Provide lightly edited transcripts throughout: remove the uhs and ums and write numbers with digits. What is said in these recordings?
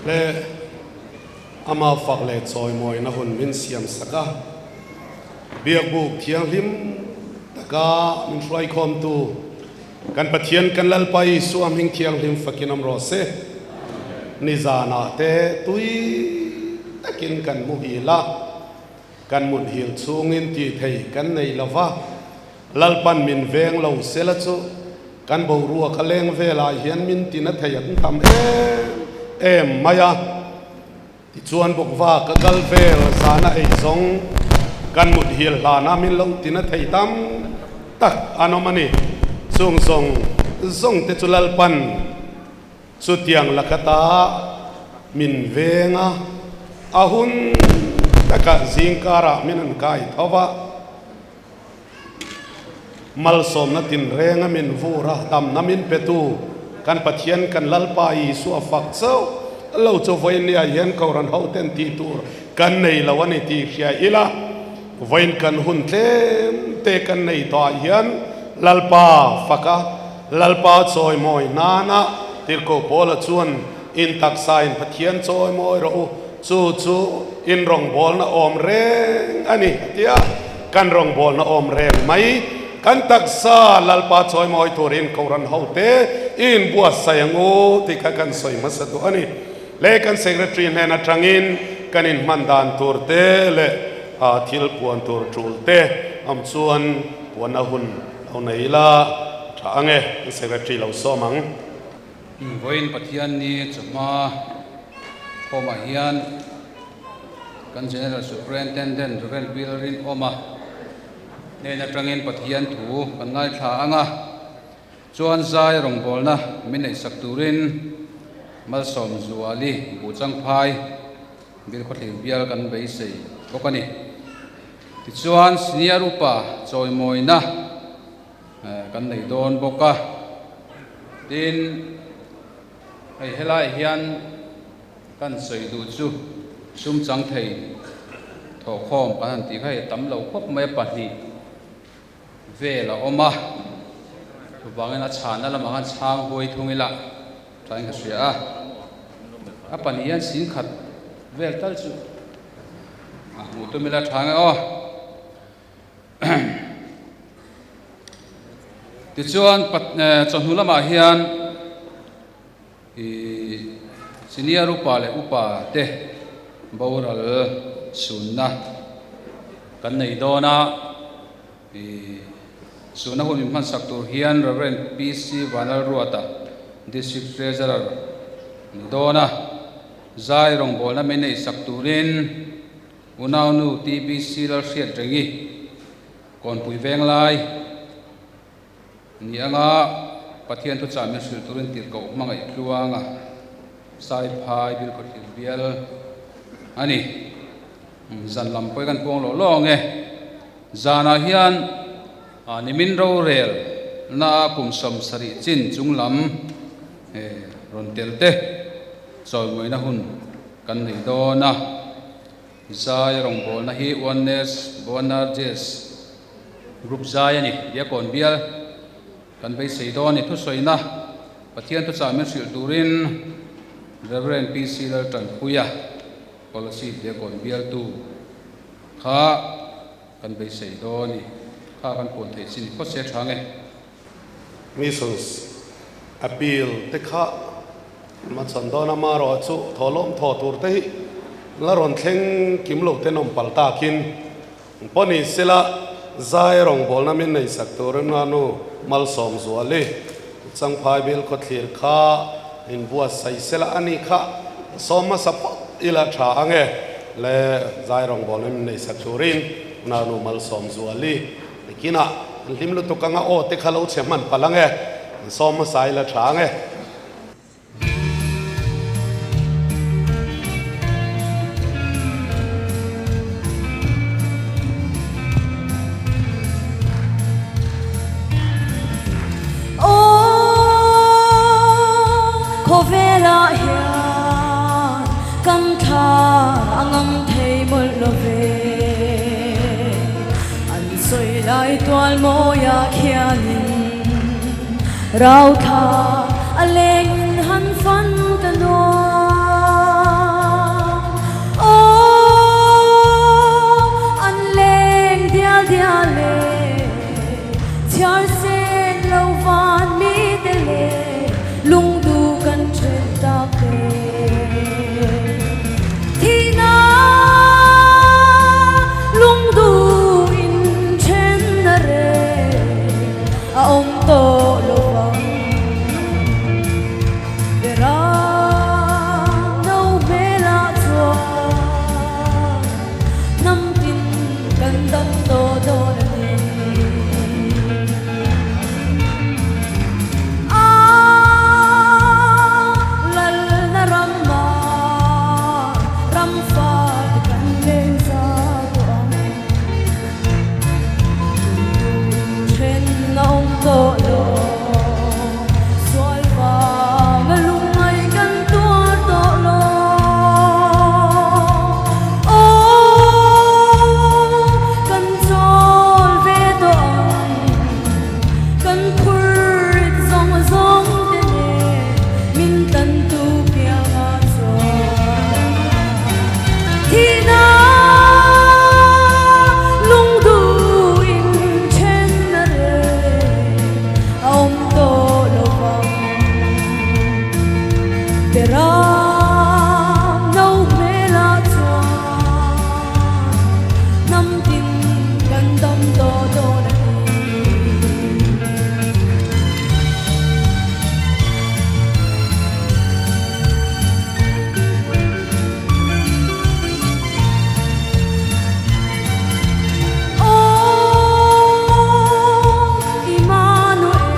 Le ama fak leh chawimawina hun min siam sak a, Biakbuk thianghlim taka min hruaikhawmtu kan Pathian kan Lalpa Isua hming thianghlim fakin awm rawh se. Nizanah te tui takin kan muhil a, kan muthil chhungin tih thei kan nei lo va, Lalpan min veng lo sela chu kan boruak a leng velah hian min tina thei an tam em em mai a. Tichuan bawkva ka kal vel zana ei zawng kan mut hil hlana min lo tina thei tam tak an awm a ni. Chung zawng zawng te chu Lalpan chutiang lakata min veng a, a hun takah zingkarah min han kai tho va. Malsawmna tinrenga min vur a, damna min petu kan Pathian kan Lalpa Isua fak chauh lo chu vawinia hian Kohhran hoten tih tur kan nei lo a ni tih hria ila, vawiin kan hun tlem te kan nei tawhah hian Lalpa fak a, Lalpa chawimawi nana Tirhkoh Paula chuan in taksain Pathian chawimawi rawh u, Chu chu in rawngbawlna awm reng a ni a ti a, kan rawngbawlna awm reng mai. Kan taksa Lalpa chawimawi turin Kohhran hote i inbuatsaih ang u tih kha kan sawi hmasa duh a ni. Le kan Secretary hnen atangin kan inhman dan tur te leh thil puan tur tul te awm chuan puanna hun lo nei ila tha ang e, kan Secretary lo sawm ang. Vawiin Pathian ni chawhma khawmah hian kan General Superintendent Rev. Bill Rinawma hnen atangin Pathian thu kan ngaithla ang a, chuan zai rawngbawlna min neihsak turin Malsawm Zuali Buhchangphai Bilkhawthlir bial kan beisei bawk a ni. Tichuan Senior Upa chawimawina kan nei dawn bawk a, tin hei helaiah hian kan sawi duh chu sum chang thei thawhkhawm kan han tih kha hei tam lo khawp mai a, pahnih vel a awm a, chuvangin a chhana lamah khan chhang huai thung ila thain ka hria a, a pahnih hian singkhat vel tal chu a hmuh tum ila tha nge aw. Tichuan chawhnu lamah hian ih senior upa leh upa te boral sunna kan nei dawn a, ih sunna hun min hmansak tur hian Rev. PC Vanlalruata District Treasurer ni dawn a, zai rawngbawlna min neihsak turin Unaunu TBC Lalhriatrengi Kawnpui Venglai ni anga Pathian thuchah min hrilh turin tirhkoh hmangaih tluanga Saiphai Bilkhawthlir bial a ni. Zan lam pawh hi kan puang lawh lawng e. Zanah hian nimin rorel na kum 70 chin chung lam rawn tel te chawimawina hun kan nei dawn a. Zai rawngbawlna hi Oneness Boanerges Group zai a ni. Diakon bial kan beisei dawn a ni. Thusawina Pathian thuchah min hrilh turin Rev. PC Laltanpuia Kolasib Diakon bialtu kha kan beisei dawn a ni. Kha kan puan theih chin phawt se tha nge. Missions appeal te kha ma chhan dawn a, marawh chu thawhlawm thaw tur te hi la rawn thleng kim lo ten awm pal takin pawh ni sela zai rawngbawlna min nei sak turin a nu Malsawm Zuali Changphai Bial Khawthlir kha inbuatsaih sela a ni kha sawm hmasa phawt ila tha ang e le zai rawngbawlna min nei sak turin a nu Malsawm Zuali Nikinah an hlim lutuk anga aw te kha lo chhe hman palh ang e, an sawm hmasa ila tha ang e. Aw khawvelah hian kan thla a ngam thei mawlh lo ve. An sawi lai tual mawiah khianin rau thla a lengin han fan ta nuam. Ram no hmelah chuan hnam tin kan dam tawh dawn a ni. Aw Immanuel,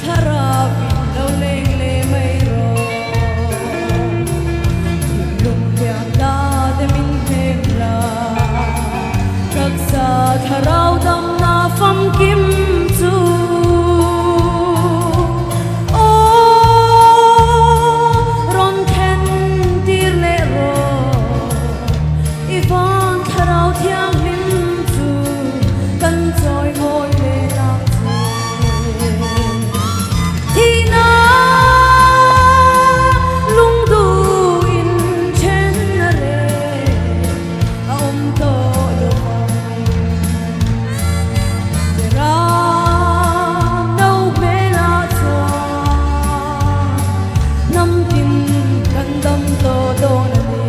Thlarau in lo leng leh mai rawh. Thinlung hliam la te min hnem la, taksa thlarau damna famkim chu. Aw rawn thlen tir leh rawh, i van thlarau thianghlim chu kan chawi mawi leh nang che. Thihna lungduh in then a reh a awm tawh lo ang. Ram no hmelah chuan hnam tin kan dam tawh dawn a ni.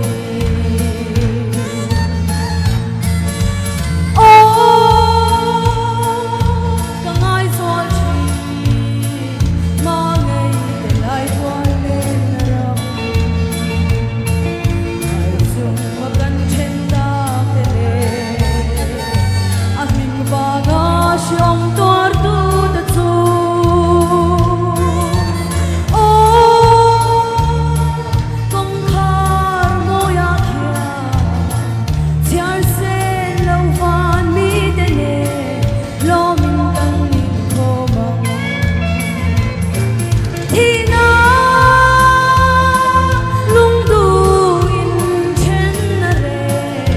Aw ka ngaizawl thin hma ngei te lai tual len a ram. Ngaihzung a kan then tak te leh a hming vanga hriawm tuar tu te chu Aw kawngkhar mawiah khian chhiar sen lo van mite nen lawmin kan inkhawm ang. Thihna lungduh in then a reh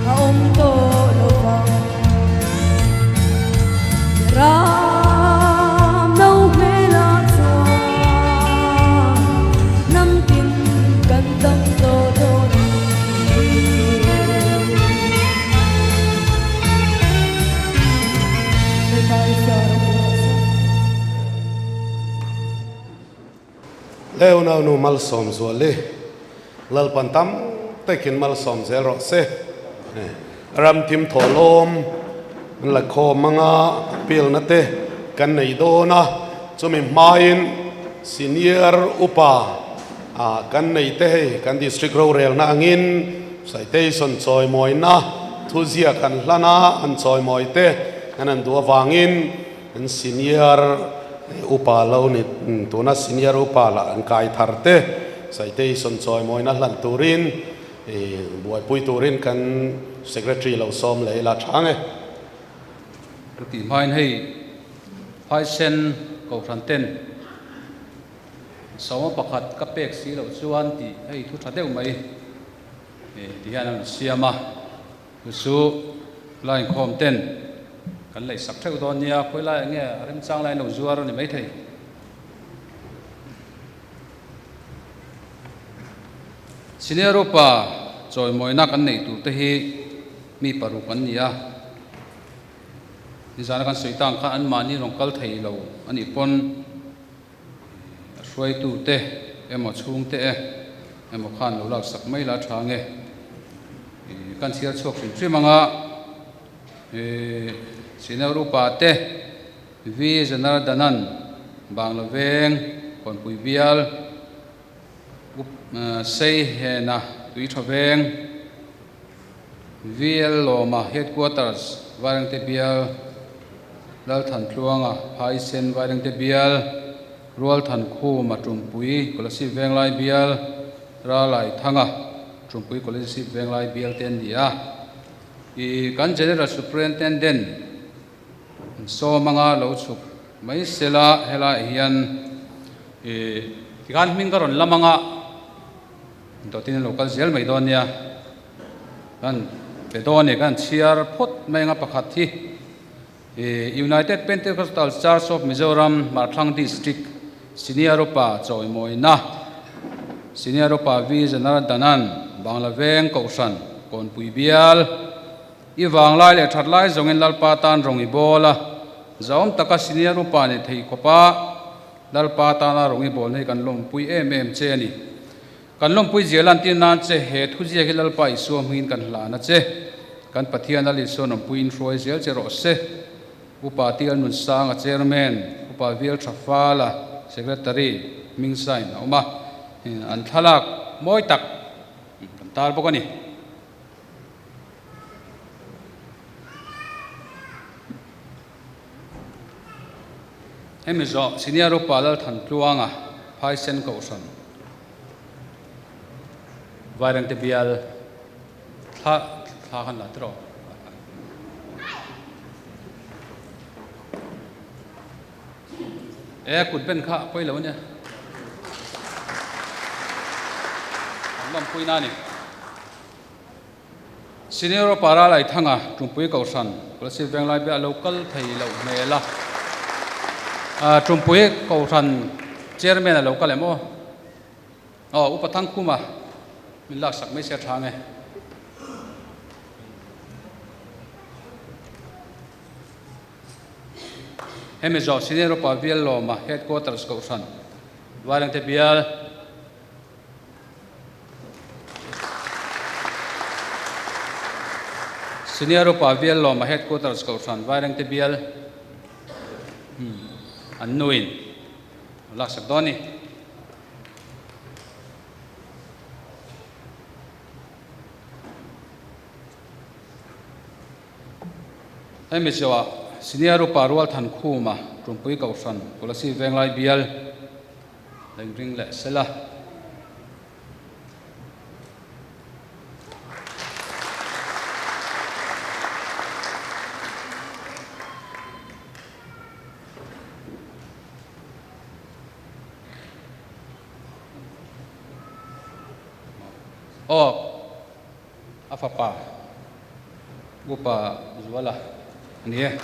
a awm tawh lo vang. Ram no hmelah chuan hnam tin kan dam tawh dawn a ni. Leonau nu malsawm zual i Lalpan tam takin malsawm zel rawh se. Ramthim thawhlawm an la khawm anga appeal na te kan nei dawn a, chumi hmain senior upa kan nei te hei kan district rorelna angin citation chawimawina thuziak an hlan a, an chawimawi te an han duh avangin An senior upa lo ni tuna senior upa lah an kai thar te citation chawimawina hlan turin buaipui turin kan secretary lo sawm leh ila tha ang e. Ka tih hmain hei phaisen kohhran ten sawma pakhat ka pek si loh chuan tih hei thu tha deuh mai ti hian a rawn siam a. Chu chu line khawm ten kan lei sak theuh dawn nia, khawi laiah nge a remchang lai an lo zuar a ni maithei. Senior upa chawimawina kan neih tur te hi mi paruk an ni a, nizana kan sawi tang khan anmahni rawn kal thei lo a nih pawn a hruaitu te emaw chhungte e emaw khan lo laksak mai la tha nge kan chhiar chhuak hrim hrim anga Senior upa te V Janardanan Bangla Veng Kawnpui Bial Up Sei Hena Tui Tha Veng VL Lawma Headquarters Vairengte Bial Lalthantluanga Phaisen Vairengte Bial Rualthan Khuma Tumpui Kolasib Venglai Bial Ralaithanga Tumpui Kolasib Venglai Bial te an ni a. I kan General Superintendent an sawm anga lo chhuk mai sela helaiah hian i tikhan hming ka rawn lam anga dawtin an lo kal zel mai dawn nia. Kan pe dawn a ni, kan chhiar phawt mai anga pakhat hi United Pentecostal Church of Mizoram Hmarthlang District Senior Upa Chawimawina Senior Upa V Janardanan Bangla Veng Kohhran Kawnpui Bial I vanglai leh that lai zawngin Lalpa tan rawng i bawl a, zahawm taka Senior Upa ni thei khawpa. Lalpa tana rawng i bawlna hi kan lawmpui em em che a ni. Kan lawmpui zia lantir nan che he thuziak hi Lalpa Isua hmingin kan hlan a che. Kan Pathian Lal Isua nawmpui in hruai zel che rawh se. Upa Tial Nunsanga Chairman, Upa Vial Thafala Secretary hming sign a awm a, an thlalak mawi tak kan tar bawk a ni. Hemi zawh Senior Upa Lalthantluanga Phaisen Kohhran Vairengte bial thla thla khan la tiraw. E kut ben kha pawi lo ania. An lawmpui na ni. Senior Upa Ralaithanga Tumpui Kohhran Kolasib Venglai biah lo kal thei loh hmel a. Tumpui Kohhran Chairman a lo kal em aw? Aw, Upa Thangkhuma min laksak mai sia tha nge. Hemi zawh Senior Upa Bial Lawma Headquarters Kohhran Vairengte Bial Senior Upa Bial Lawma Headquarters Kohhran Vairengte Bial an nuin laksak dawn a ni. Hemi zawhah Senior Upa Rualthankhuma Tumpui Kohhran Kolasib Venglai Bial Lengring leh Sela. Aw, a fapa Upa Zuala a ni e.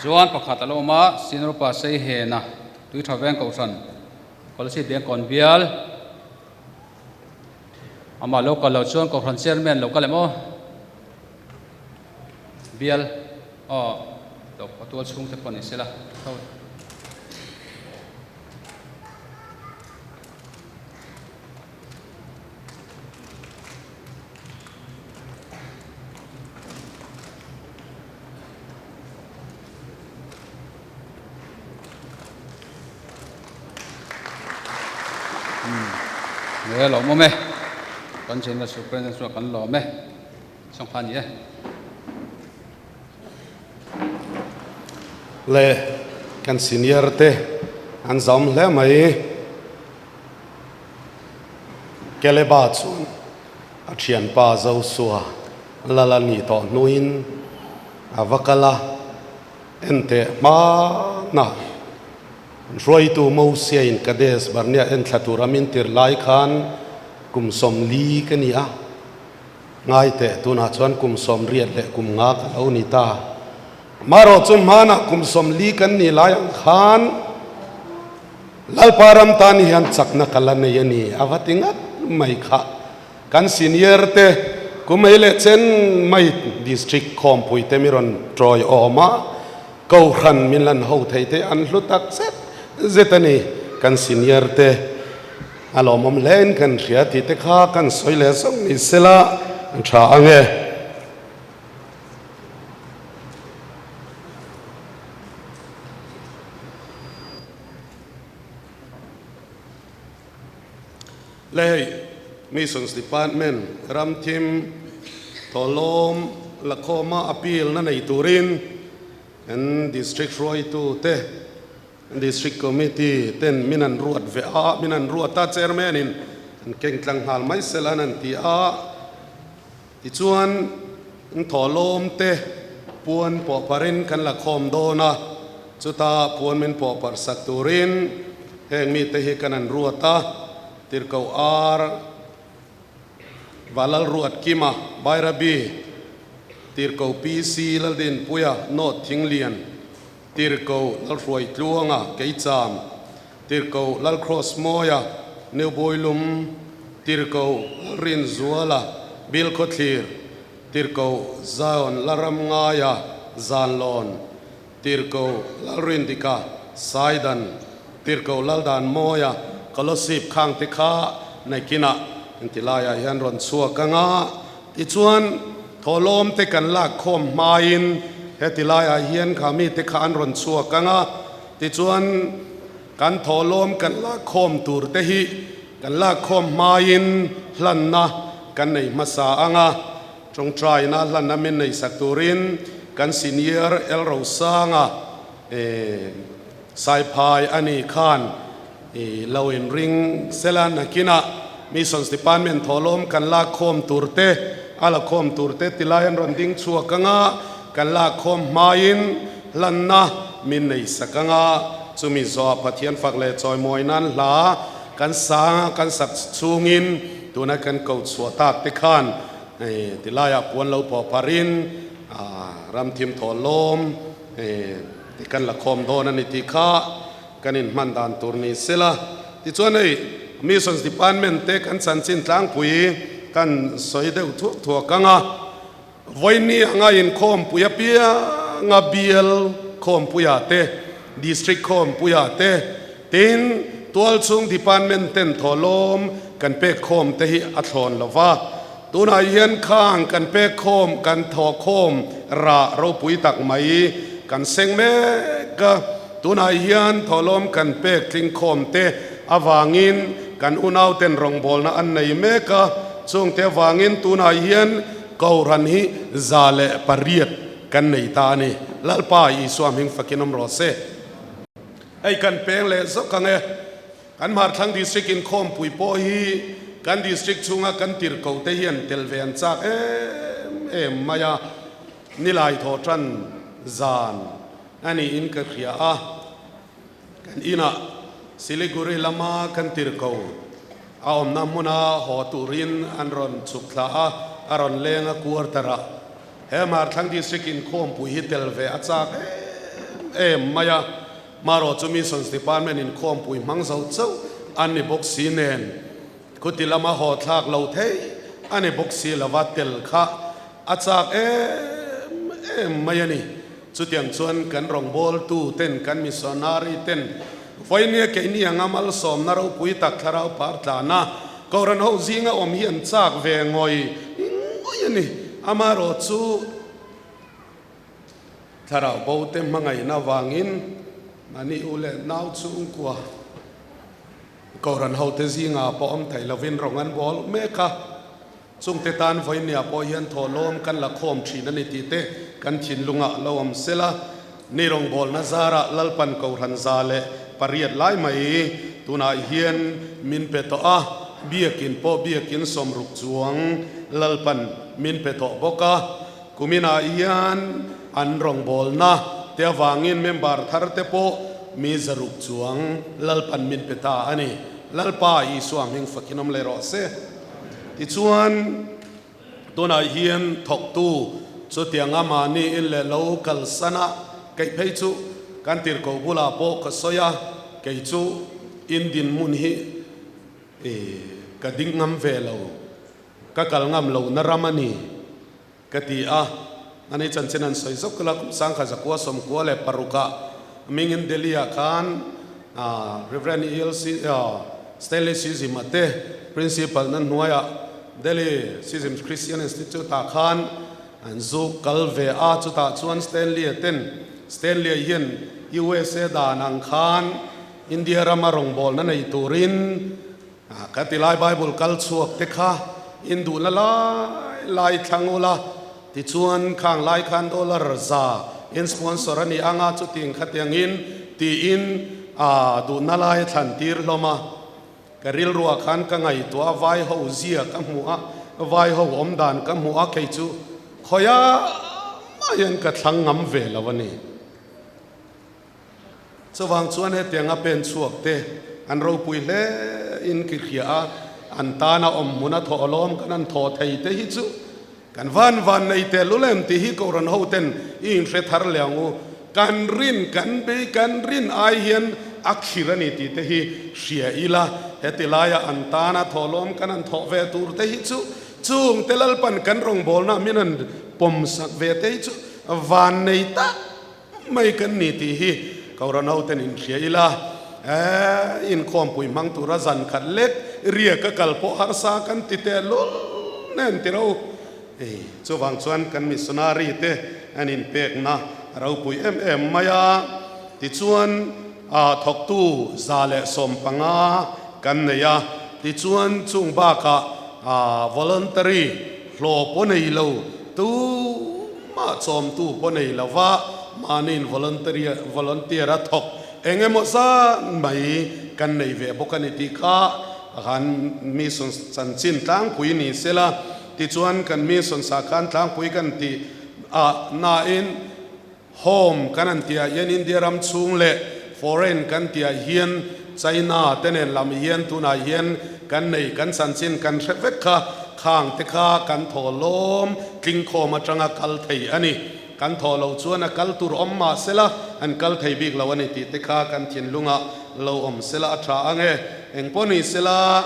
Chuan pakhat a lo awm a, Senior Upa Seihena tui tha veng Kohhran Kolasib Bengkawn bial amah lo kal lo chuan Kohhran Chairman lo kal em aw? Bial aw lo a tual chhung te pawh ni sela tho. Nge lawm awm e kan General Superintendent chu kan lawm e. Sangha ni e. Le kan senior te an zam hle mai. Keleba chuan a thianpa Josua lal a nih tawh hnuin a va kal a, Enteh hmana hruaitu Mosiain Kadesh Barnea enthla tura min tir lai khan kum 40 ka ni a. Ngai teh, tunah chuan kum 80 leh kum nga ka lo ni ta. Amaherawh chu hmanah kum 40 kan nih lai ang khan Lalpa ram tan hian chakna ka la nei a ni, a va ti ngat mai kha. Kan senior te kum ei leh chen mai district khawmpui te mi rawn tawi awm a, Kohhran min lan ho thei te an hlu tak zet zet a ni. Kan senior te a lawmawm hlein kan hria tih te kha kan sawi leh zawng ni sela an tha ang e. Le hei Missions Department ramthim thawhlawm lakhawma appeal na nei turin kan District hruaitu te District Committee ten min an ruat ve a, min an ruat a, Chairman in an keng tlang nghal mai sela an an ti a. Tichuan thawhlawm te puan pawh parin kan la khawm dawn a, chuta puan min pawh parh sak turin heng mite hi kan an ruat a, Tirhkoh Ar, Valal Ruat Kima, Bairabi, Tirhkoh PC Laldinpuia, North Thinglian, Tirhkoh Lalhruai Tluanga, Keicham, Tirhkoh Lalcross Mawia, Neubawi-lum, Tirhkoh Lalrinzuala, Bilkhawthlir, Tirhkoh Zion Laramngaia, Zanlawn, Tirhkoh Lalrindika, Saidan, Tirhkoh Laldanmawia, Kolosip khang te kha nakinah inti laiah hian rawn chhuak ang a. Tichuan, thawhlawm te kan lak khawm hmain heti laiah hian kha mite kha an rawn chhuak ang a. Tichuan, kan thawhlawm kan lak khawm tur te hi kan lak khawm hmain hlanna kan nei hmasa ang a. Tawngtaina hlanna min neihsak turin kan Senior El Rosanga Saiphai a nih khan i lo inring sela nakinah Missions Department thawhlawm kan lak khawm tur te, a la khawm tur te tilai an rawn ding chhuak ang a, kan lak khawm hmain hlanna min neihsak ang a, chumi zawh Pathian fak leh chawimawi nan hla kan sang a, kan sak chhungin tuna kan ko chhuah tak te khan tilaiah puan lo pawh pharin ramthim thawhlawm Ti kan la khawm dawn a ni tih kha kan inhman dan tur ni se la. Tichuan hei Missions Department te kan chanchin tlangpui kan sawi deuh thuak thuak ang a, vawiini anga inkhawmpui apianga bial khawmpuiah te, District khawmpuiah te, tin tualchhung Department ten thawhlawm kan pek khawm te hi a thlawn lo va. Tunah hian khang kan pek khawm, kan thawh khawm rah ropui tak mai kan seng mek a. Tunah hian thawhlawm kan pek tling khawm te avangin kan unauten rawngbawlna an nei mek a. Chungte avangin tunah hian Kohhran hi 108 kan nei ta a ni. Lalpa Isua hming fakin awm rawh se. Hei kan peng leh zawk ang e. Kan Hmarthlang District inkhawmpui pawh hi kan District chhunga kan tirhkoh te hian tel ve an chak em em mai a, nilai thawh tan zan a niin ka hria a. Kan inah Siliguri lama kan tirhkoh a awmna hmuna haw turin an rawn chhuk thla a, a rawn leng a quarter ah. He Hmarthlang District inkhawmpui hi tel ve a chak em em mai a. Marawh chu Missions Department inkhawmpui hmang zo chauh an ni bawk si nen, khuti lama haw thlak lo thei a ni bawk si lova tel kha a chak em em mai a ni. Chutiang chuan kan rawngbawltu ten, kan missionary ten vawinia keini anga malsawmna ropui tak thlarau par tlana Kohhran ho zinga awm hi an chak ve ngawih ngawih a ni. Amaherawh chu. Thlarau bo te hmangaihna avangin mahni u leh nau chhungkua Kohhran hote zingah pawh awm thei lovin rawng an bawl mek a. Chungte tan vawinia pawh hian thawhlawm kan la khawm thin a ni tih te kan thinlungah lo awm sela. Ni rawngbawlna zarah Lalpan Kohhran 108 lai mai tunah hian min pe tawh a, biakin pawh biakin 60 chuang Lalpan min pe tawh bawk a. Kuminah hian an rawngbawlna te avangin member thar te pawh mi 600 chuang Lalpan min pe ta a ni. Lalpa Isua hming fakin awm leh rawh se. Tichuan, tunah hian thawktu chutianga mahni in leh lo kalsan a, keih phei chu kan tirhkoh bulah pawh ka sawi a, kei chu in dinhmun hi ka ding ngam ve lo. Ka kal ngam lo na ram a ni, ka ti a. Ani chanchin an sawi zawk la, kum 1996 ah mingin Delhi-ah khan Rev. ELC Stanley Sizima te Principal na hnuaiah Delhi Sizim Christian Institute-ah khan an zu kal ve a. Chutah chuan Stanley-a ten, Stanley-a hian USA dan ang khan India rama rawngbawlna nei turin, Ka ti lai Bible kal chhuak te kha in duhna lai lai thlang ula, tichuan khang lai khan dollar za in sponsor a ni ang a, chuting khatiangin tiin a duhna lai a thlan tir hlawm a. Ka rilruah khan ka ngaihtuah a, vai ho zia ka hmuh a, vai ho awm dan ka hmuh a, kei chu khawiah mah hian ka thlang ngam ve lo a ni. Chuvang chuan hetiang a pen chhuak te an ropui hle in ki hria a, an tana awm hmun a thawh alawm kan han thawh thei te hi chu kan van van nei tel ul em tih hi Kohhran ho ten i inhre thar leh ang u. Kan rin kan bei kan rin ai hian a khir a ni tih te hi hria ila, heti laia an tana thawh alawm kan han thawh ve tur te hi chu chung te Lalpan kan rawngbawlna min han pawm sak ve te hi chu van nei tak. mai kan ni tih hi Kohhran hoten inhria ila, eh, inkhawmpui hmang tura zan khat lek riak a kal pawh harsa kan ti teh lul nen ti ro. Hei, chuvang chuan kan missionary te an inpekna a ropui em em mai a, tichuan ah thawktu 115 kan nei a, tichuan chung bakah ah voluntary hlawh pawh nei lo, tumah chawmtu pawh nei lo va, mahniin voluntary volunteer a thawk eng emaw zat mai kan nei ve bawk a ni tih kha kan mission chanchin tlangpui ni sela. Tichuan kan mi sawnsa khan tlangpui kan tih ah nain home kan han tih ah hian India ram chhung leh foreign kan tih ah hian China te nen lam hian tunah hian kan nei kan chanchin kan hre vek kha khang te kha kan thaw lawm tlingkhawm atanga kal thei a ni. Kan thaw lo chuan a kal tur awm mah sela an kal thei bik lo a ni tih te kha kan thinlungah lo awm sela a tha ang e. Engpawh ni sela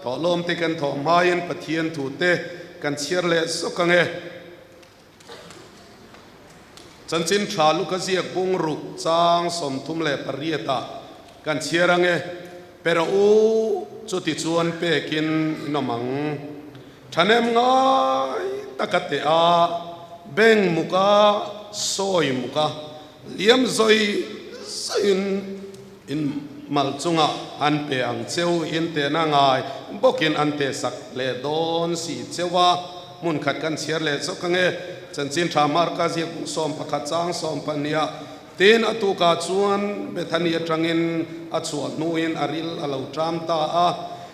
thawhlawm te kan thawh hmain Pathian thu te kan chhiar leh zawk ang e. Chanchin tha Luka ziak bung ruk chang 38 ah kan chhiar ang e. Pe rawh u, chuti chuan pekin in awm ang. Thahnem ngai taka teh a, beng muka sawi muka liam zawi zawiin in mal chungah an pe ang cheu in tehna ngai bawkin an teh sak leh dawn si cheu a, hmun khat kan chhiar leh zawk ange. Chanchin tha Marka ziak bung 11 chang 12 ah tin a tukah chuan Bethany atangin a chhuah hnuin a ril a lo ṭam ta a.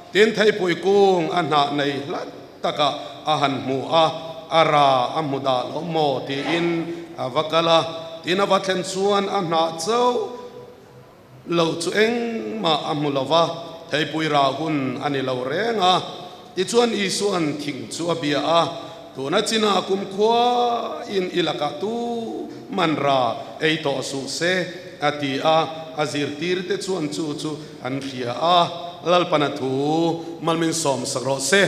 Tin, theipui kung a hnah nei hlat takah a han hmu a, a ra a hmu dah lo maw tiin a va kal a. Tin, a va thlen chuan a hnah chauh lo chu engmah a hmu lo va, theipui ra hun a ni lo reng a. Tichuan, Isua'n thing chu a bia a, Tuna chinah kumkhua in i lakah tu man ra ei tawh suh se, a ti a. A zirtirte chuan chu chu an hria a, Lalpana thu malmin sawm sak rawh se.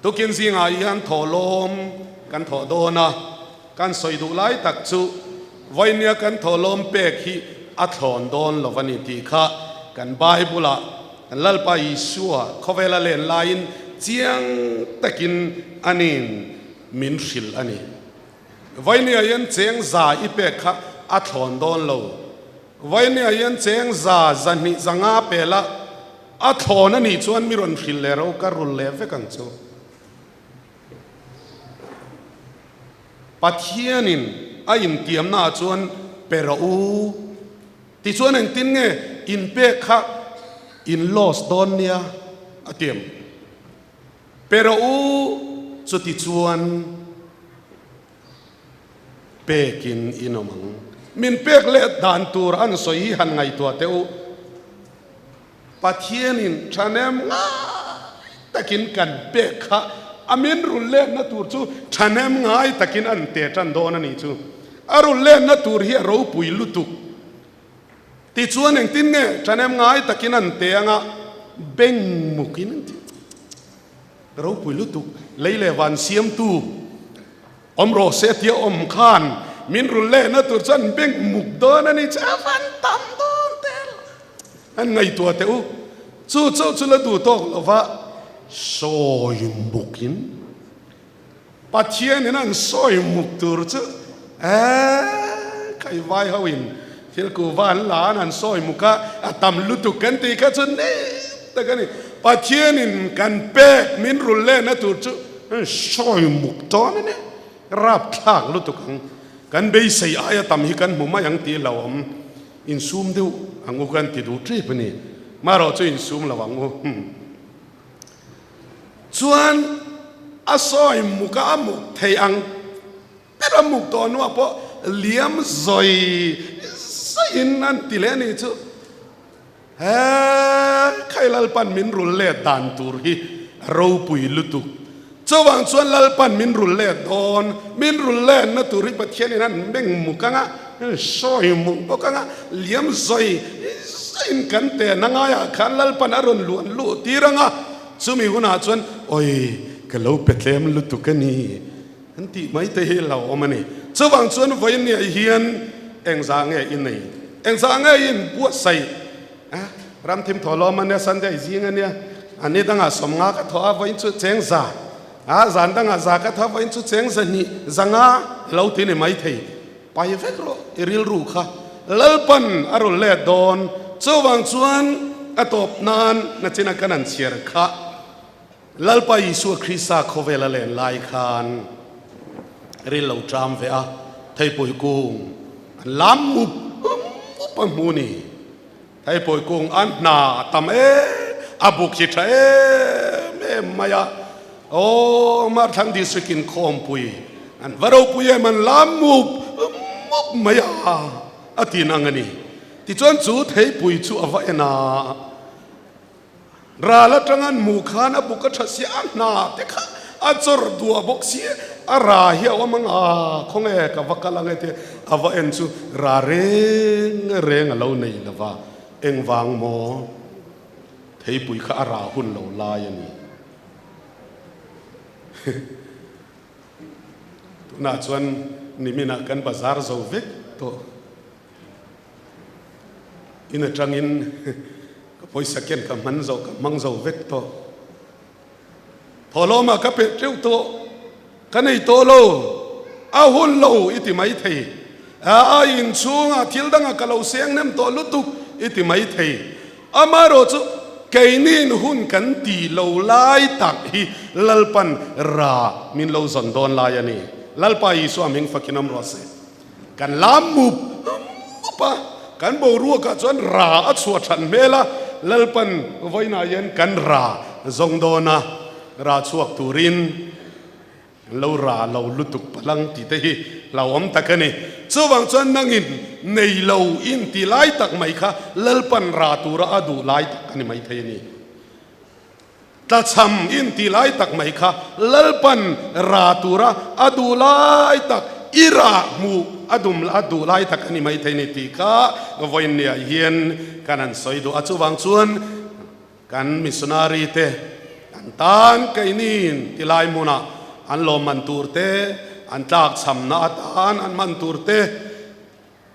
Tukin zingah hian thawhlawm kan thawh dawn a, kan sawi duh lai tak chu vawinia kan thawhlawm pek hi a thlawn dawn lo a ni tih kha kan Bible-ah kan Lalpa Isua khawvela len laiin chiang takin anin min hrilh a ni. Vawinia hian cheng za i pek kha a thlawn dawn lo. Vawinia hian cheng za zahnih zanga pela a thlawn a nih chuan mi rawn hrilh leh ro ka rul leh vek ang chu. Pathianin a intiamnaah chuan pe rawh u. Tichuan engtin nge inpek kha in loss dawn nia a tiam. Pe rawh u, chutichuan pekin in awm ang. Min pek leh dan tur an sawi hi han ngaihtuah teh u. Pathianin thahnem ngai takin kan pek kha a min rul lenna tur chu thahnem ngai takin an te tan dawn a nih chu. A rul lenna tur hi a ropui lutuk. Tichuan engtin nge thahnem ngai takin an te anga beng mukin an ti. Ropui lutuk lei leh van siamtu awm rawh se tia awm khan min rul lehna tur chuan beng muk dawn a ni chu a van tam dawn tel an ngaihtuah teh u. Chu chauh chu la duh tawk lova sawi mukin Pathianin an sawi muk tur chu eeh kai vai ho in thil kuhva an la an han sawi muk a, a tam lutuk kan tih kha chu ni tak a ni. Pathianin kan pek min rul lehna tur chu sawi muk dawn a ni. Rapthlak lutuk ang. Kan beisei aia tam hi kan hmu mai ang tih lo awm. Insum deuh ang u kan ti duh tep a ni. Marawh chu insum lo ang u. Chuan a sawi muk a, a muk thei ang ber a muk tawh hnuah pawh liam zawi zawiin an ti leh a nih chu. He khai Lalpan min rul let dan tur hi a ropui lutuk. Chuvang chuan Lalpan min rul let dawn, min rul letna tur hi Pathianin an meng muk ang a, sawi muk bawk ang a, liam zawi zawiin kan tehna ngaiah khan Lalpan a rawn luan luh tir ang a, chumi hunah chuan awi ka lo pe tlem lutuk a ni an tih mai te hi a hlauhawm a ni. Chuvang chuan vawiin niah hian. Engzah nge i nei? Engzah nge i inbuatsaih? A, ram thim thaw lawm ania, Sunday zing ania, a ni dangah sawmnga ka thaw a, vawiin chu cheng za, a, zan dangah za ka thaw a, vawiin chu cheng zahnih, zanga lo ti ni maithei. Pai vek rawh i rilru kha Lalpan a rawn let dawn. Chuvang chuan a tawp nan nachina kan an chhiar kha Lalpa Isua Krista khawvel a len lai khan ril lo ṭam ve a, theipui kung an lam mup mup a hmu ni. Theipui kung an hna a tam em, a buk hi ṭha em em mai a. Aw, Marthlang District in khawmpui an va ropui em, an lam mup mup mai a, a tin ang a ni. Tichuan chu theipui chu a va en a. Ral atang an hmuh khan a buk a tha sia, a hna te kha a chawrh duah bawk si, a ra hi a awm ang a, khawnge ka va kal ang e tia a va en chu ra reng reng a lo nei lo va, engvang maw theipui kha a ra hun lo lai a ni. Tunah chuan niminah kan bazar zo vek tawh. In atangin ka pawisa ken ka hman zo, ka hmang zo vek tawh. Thawhlawmah ka peh teuh tawh, ka nei tawh lo, a hun lo i ti mai thei. A inchhungah thil dangah ka lo seng nem tawh lutuk i ti mai thei. Amaherawh chu keiniin hun kan ti lo lai tak hi Lalpan ra min lo zawn dawn lai a ni. Lalpa Isua hming fakin awm rawh se. Kan lam mup mup a, kan boruakah chuan ra a chhuah that hmel a, Lalpan vawiinah hian kan ra zawng dawn a, ra chhuak turin lo ra lo lutuk palang tih te hi hlauhawm tak a ni. Chuvang chuan nangin nei lo in ti lai tak mai kha Lalpan ra tura a duh lai tak a ni maithei a ni. Tlachham in ti lai tak mai kha Lalpan ra tura a duh lai tak, i rah hmuh a dum a duh lai tak a ni mai thei ni tih kha vawiinniah hian kan han sawi duh a. Chuvang chuan kan missionary te an tan keiniin ti lai hmunah an lawmman tur te, an tlakchhamna atan an hman tur te,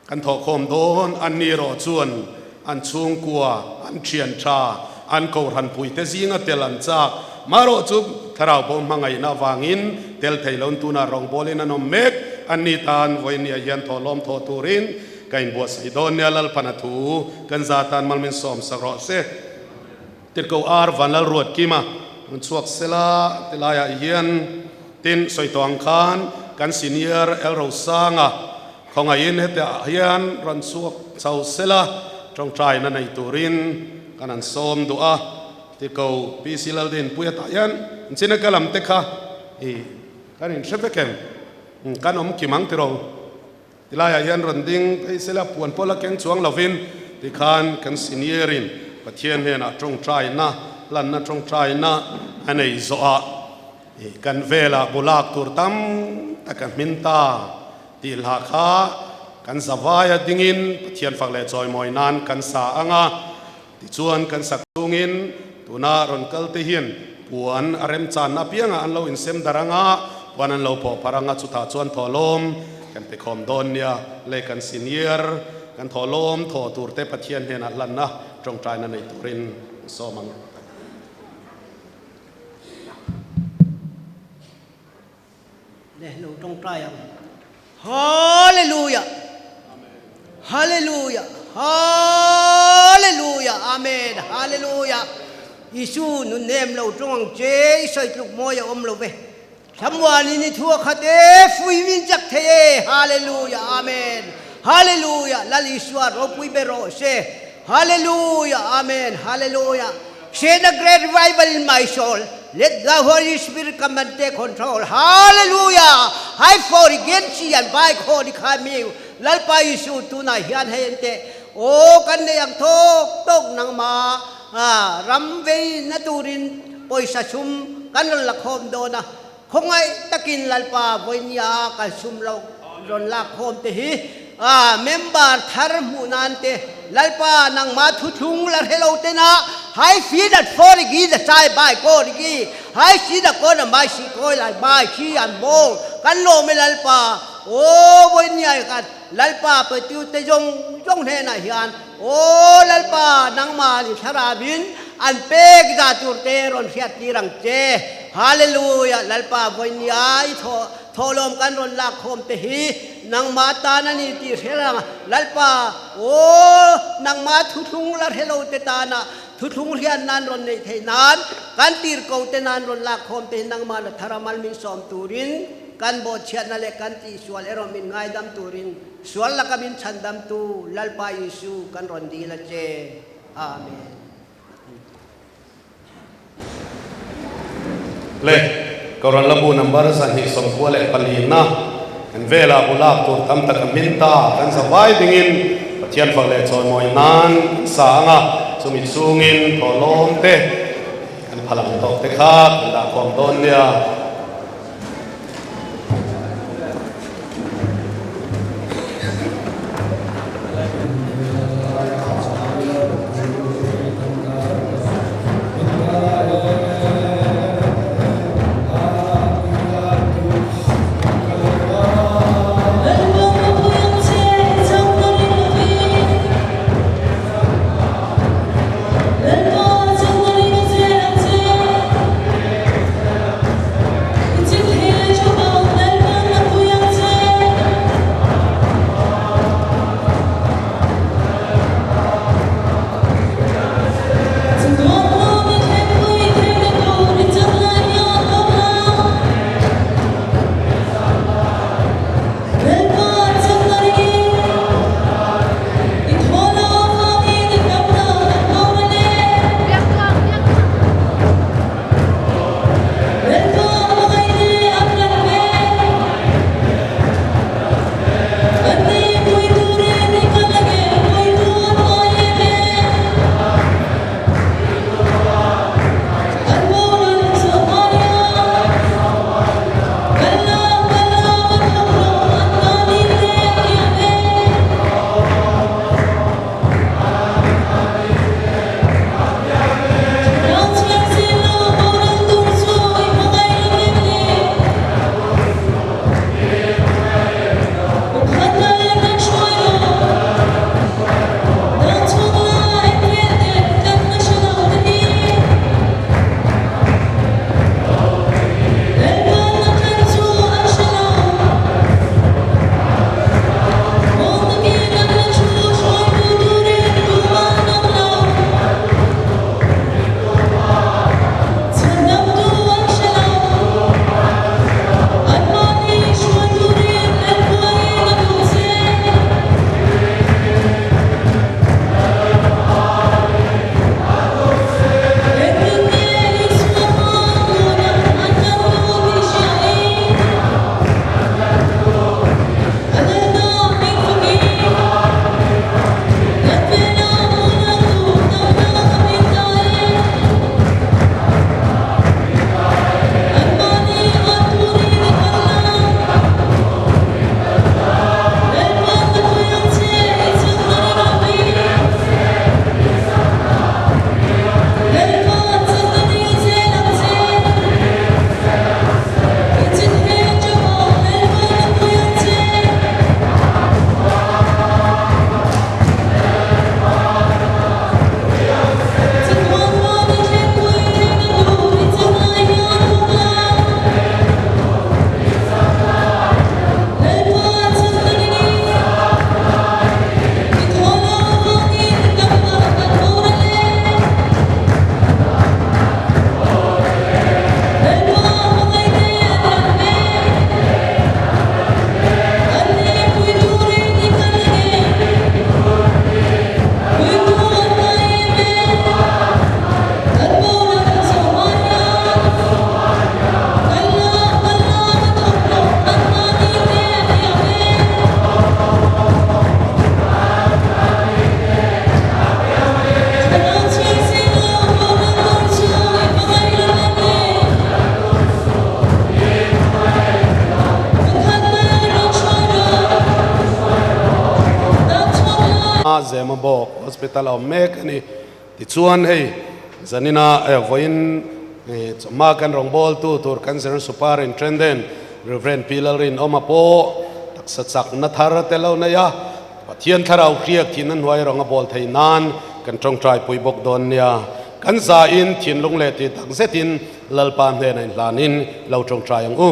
Kan thawhkhawm dawn an ni erawh chuan an chhungkua, an thian tha, an kohhran puite zinga tel an chak. Marawh chu thlarau pawh hmangaihna avangin tel thei loin tunah rawngbawlin an awm mek. An ni tan vawinia hian thawhlawm thawh turin ka inbuatsaih dawn nia Lalphana thu kan za tan malmin sawm sak rawh se. Tirhkoh Ar Vanlalruatkima rawn chhuak sela tilaiah hian tin sawi tawh ang khan kan senior El Rosanga Khawngaihin hetiah hian rawn chhuak chho sela tawngtaina nei turin kan han sawm duh a, ti ko PC Laldinpuia tah hian inchina ka lam te kha i kan inhre vek em? Kan awm kim ang tiraw? Tilaiah hian rawn ding phei sela puan pawh la keng chuang lovin tikhan kan senior in Pathian hnenah tawngtaina hlanna tawngtaina a nei zawh a, kan velah bulak tur tam tak a hmin ta. Tih hla kha kan zavaia dingin Pathian fak leh chawimawi nan kan sa ang a, tichuan kan sak chungin tuna rawn kal te hian puan a remchanna apiangah an lo insem darh ang a, puan an lo pawh pharh ang a, chutah chuan thawhlawm kan pe khawm dawn nia, lei kan senior kan thawhlawm thawh tur te Pathian hnenah hlanna tawngtaina nei turin sawm ang. Le lo tawngtai ang. Hallelujah. Hallelujah. Hallelujah. Amen. Hallelujah. Isu nun nem lo tawng ang che i sawi tluk mawi a awm lo ve. Thlamuanin i thu a khat e, fui min chak thei e. Hallelujah. Amen. Hallelujah. Lal Isua ropui ber rawh se. Hallelujah. Amen. Hallelujah. Send a great revival in my soul. Let the Holy Spirit come and take control. Hallelujah! Hai for again si an bai kho ni kha mi lalpa Isu tuna hian hei ente o kan nei ang thok tok nang ma ram vei na turin poisa sum kan ron la khom dona Khawngaih takin Lalpa vawinia kan sum lo rawn lak khawm te hi member thar hmuh nan te Lalpa nangmah thuthlung la hre lo tena hai fi dat for gi da chai bai ko ri gi hai si da ko na mai si koi lai mai si an bol kan lawm e Lalpa aw vawinia kan. Lalpa petute zawng zawng hnenah hian, Aw Lalpa, nangmah i thlarauin an pek za turte rawn hriattir ang che. Hallelujah! Lalpa, vawinia i thawhlawm kan rawn lak khawm te hi nangmah tan a ni tih hre rang. Lalpa, aw, nangmah thuthlung la hre lo te tana thuthlung hriat nan rawn neih theih nan kan tirko te nan rawn lak khawm te hi nangmah la thar a mal min sawm turin kan bawhchhiatna leh kan tihsual erawh min ngaidam turin sual laka min chhandamtu Lalpa Isu kan rawn dil a che. Amen. Le, Koran Labu number 294 na kan velah bu lak tur tam tak a hmin ta, kan za vai dingin Pathian fak leh chawimawi nan kan sa ang a, chumi chungin thawhlawm te kan phal ang tawk te kha kan dah khawm dawn nia. Zemabawk Hospital a awm mek a ni. Tichuan hei zanina vawiin chawhma kan rawngbawltu tur kan General Superintendent Rev. Pi Lalrinawma pawh. Taksa chakna thar te lo nei a, Pathian thlarau hriak thin a hnuai rawng a bawl thei nan kan tawngtai pui bawk dawn nia. Kan zain thinlung leh tih tak zetin Lalpa hnenah inhlanin lo tawngtai ang u.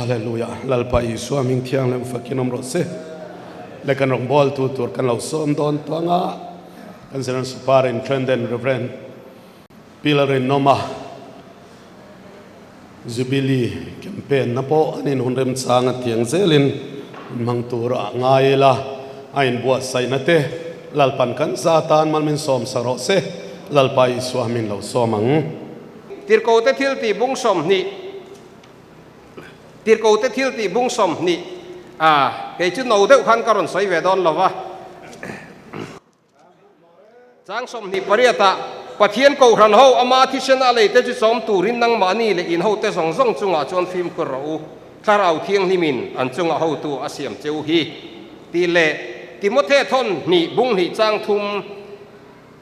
Hallelujah Lalpa Isua hming thianghlim fakin awm rawh se. Le kan rawngbawltu tur kan lo sawm dawn tawng a, kan General Superintendent Rev. Pilar Rinnawma Jubilee campaign na pawh an inhun remchang a tiang zelin hun hmang tur a ngai ila, a inbuatsaihna te Lalpan kan za tan mal min sawm sak rawh se, Lalpa Isua min lo sawm ang. Tirhkote thiltih bung 20 Tirhkote thiltih bung 20 A, kei chu no deuh khan ka rawn sawi ve dawn lo va. Chang 28 ah, Pathian Kohhran ho ama thisen a leite chu chawm turin nangmahni leh in hote zawng zawng chungah chuan fimkhur rawh u, Thlarau Thianghlimin an chunga hotu a siam cheu hi, tih leh Timothe thawn hnih bung hnih chang thum,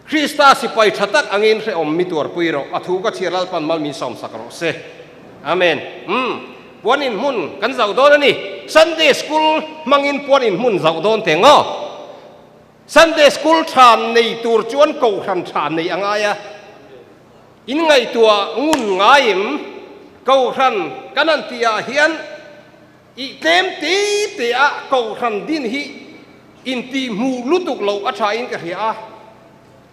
Krista sipai tha tak angin hrehawm mi tuarpui rawh, a thu ka chhiar Lalpan mal min sawmsak rawh se. Amen. Umm, puan in hmun kan zauh dawn a ni. Sunday School hmangin puan in hmun zauh dawn teh ngaw? Sunday School tha nei tur chuan kohhran tha nei a ngai a, in ngaihtuah ngun ngaim kohhran kan han tih ah hian ih tlem te te a kohhran din hi intih hmuh lutuk loh a tha in ka hria a,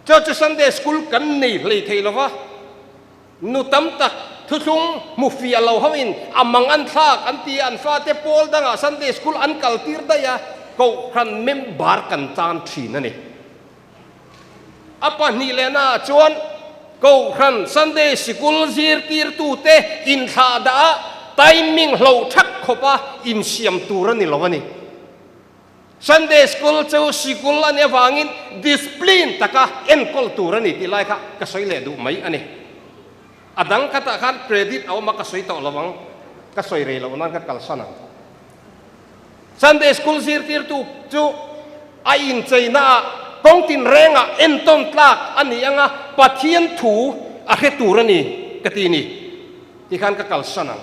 chu chu Sunday School kan nei hlei thei lova. Nu tam tak thuthlung hmu fiah lo hoin a mang an thlak an ti a, an fate pawl dangah Sunday School an kal tir daih a, Kohhran member kan tan thin a ni. A pahnih lehnaah chuan Kohhran Sunday Sikul zirtirtute inthlah dah a, timing hlo thak khawpa insiam tur a ni lo a ni. Sunday School chu sikul a nih avangin discipline taka enkawl tur a ni tih lai kha ka sawi leh duh mai a ni. A dang khatah khan credit a awm a, ka sawi tawh lo ang, ka sawi rei loh nan ka kalsan ang. Sunday School zirtirtu chu a incheinaah kawng tinrengah entawn tlak a ni ang a, Pathian thu a hre tur a ni ka ti ni tih khan ka kalsan ang.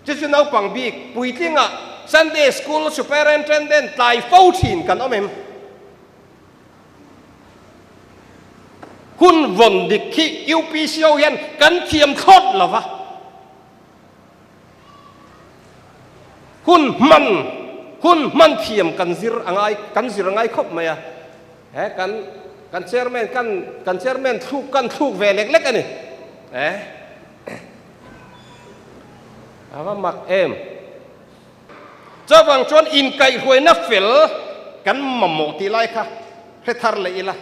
Chu chu naupang bik puitlinga Sunday School Superintendent tlai fo thin kan awm em? Hun vawn dik khi UPC ho hian kan thiam thlawt lo va. Hun hman, hun hman thiam kan zir a ngai, kan zir a ngai khawp mai a. He kan, kan chairman kan, kan chairman thluk kan thluk ve lek lek a ni. He. A va mak em? Chuvang chuan inkaihhruaina fel kan mamawh tih lai kha hre thar leh ila.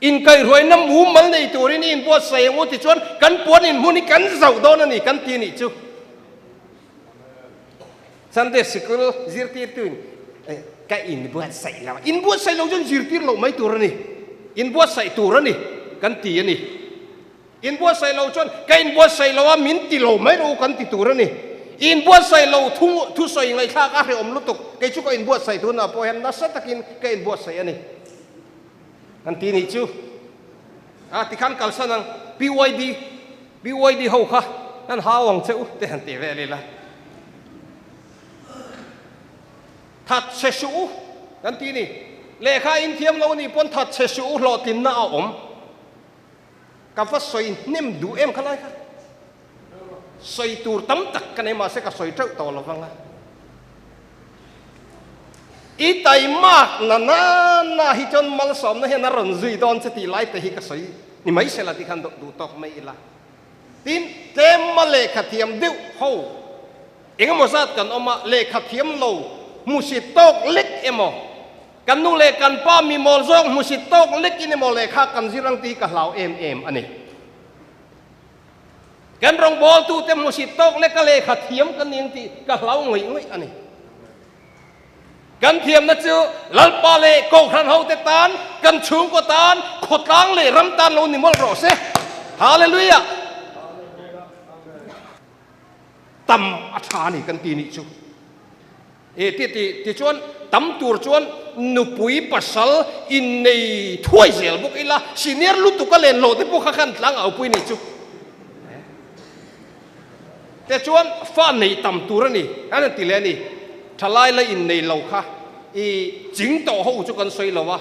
Inkaihhruaina mumal nei turin i inbuatsaih ang u tichuan kan puan inhmun hi kan zauh dawn a ni kan ti nih chu. Sunday sikul zirtirtuin ka inbuatsaih lo a, inbuatsaih lo chuan zirtir loh mai tur a ni, inbuatsaih tur a ni kan ti a ni. Inbuatsaih lo chuan ka inbuatsaih lo a, min ti lo mai rawh u kan ti tur a ni. Inbuatsaih lo thu thusawi ngaihthlak a hrehawm lutuk. Kei chu ka inbuatsaih tunah pawh hian nasa takin ka inbuatsaih a ni. Kan ti nih chu. A tikhan kalsan ang PYD, PYD ho kha kan hau ang che u te han ti vel ila. That che suh u kan ti ni. Lehkha inthiam lo nih pawn that che suh u hlawhtlinna a awm. Ka va sawi hnem duh em kha lai kha. Sawi tur tam tak ka nei mahse ka sawi teuh tawh lo vang a. I taimak na na na hi chuan malsawmna hian a rawn zui dawn che tih lai te hi ka sawi ni mai sela ti khan duh tawk mai ila. Tin, tlema lehkha thiam deuh ho engemaw zat kan awm a, lehkha thiam lo hmusit tawk lek emaw Kan nu leh kan pa mi mawl zawk hmusit tawk lek in emaw lehkha kan zir ang tih hi ka hlau em em a ni. Kan rawngbawltute hmusit tawk leka lehkha thiam kan ni ang tih ka hlau ngawih ngawih a ni. Kan thiamna chu Lalpa leh Kohhran hote tan, kan chhungkaw tan, khawtlang leh ram tan lo ni mawlh rawh se. Hallelujah! Tam a tha a ni kan ti nih chu. E ti ti tichuan tam tur chuan nupui pasal innei thuai zel bawk ila senior lutuk a len loh te pawh kha khan tlang au pui nih chu. Tichuan fa nei tam tur a ni an han ti leh a ni. Thalai la innei lo kha i ching tawh ho chu kan sawi lo a.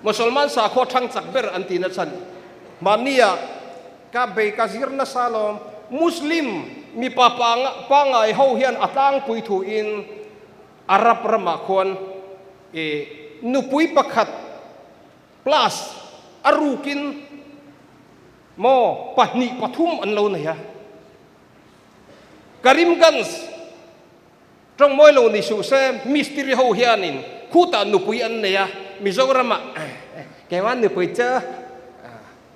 Musalman sakhua thang chak ber an tihna chhan mahnia. Ka bei ka zir nasa lawm. Muslim mipa pangai ho hian a tlangpui thu in Arab ramah khuan i nupui pakhat plus a rukin maw pahnih pathum an lo nei a. Karimganj tawng mawi lo ni suh se mistiri ho hianin khutah nupui an nei a, Mizoramah keimah nupui chu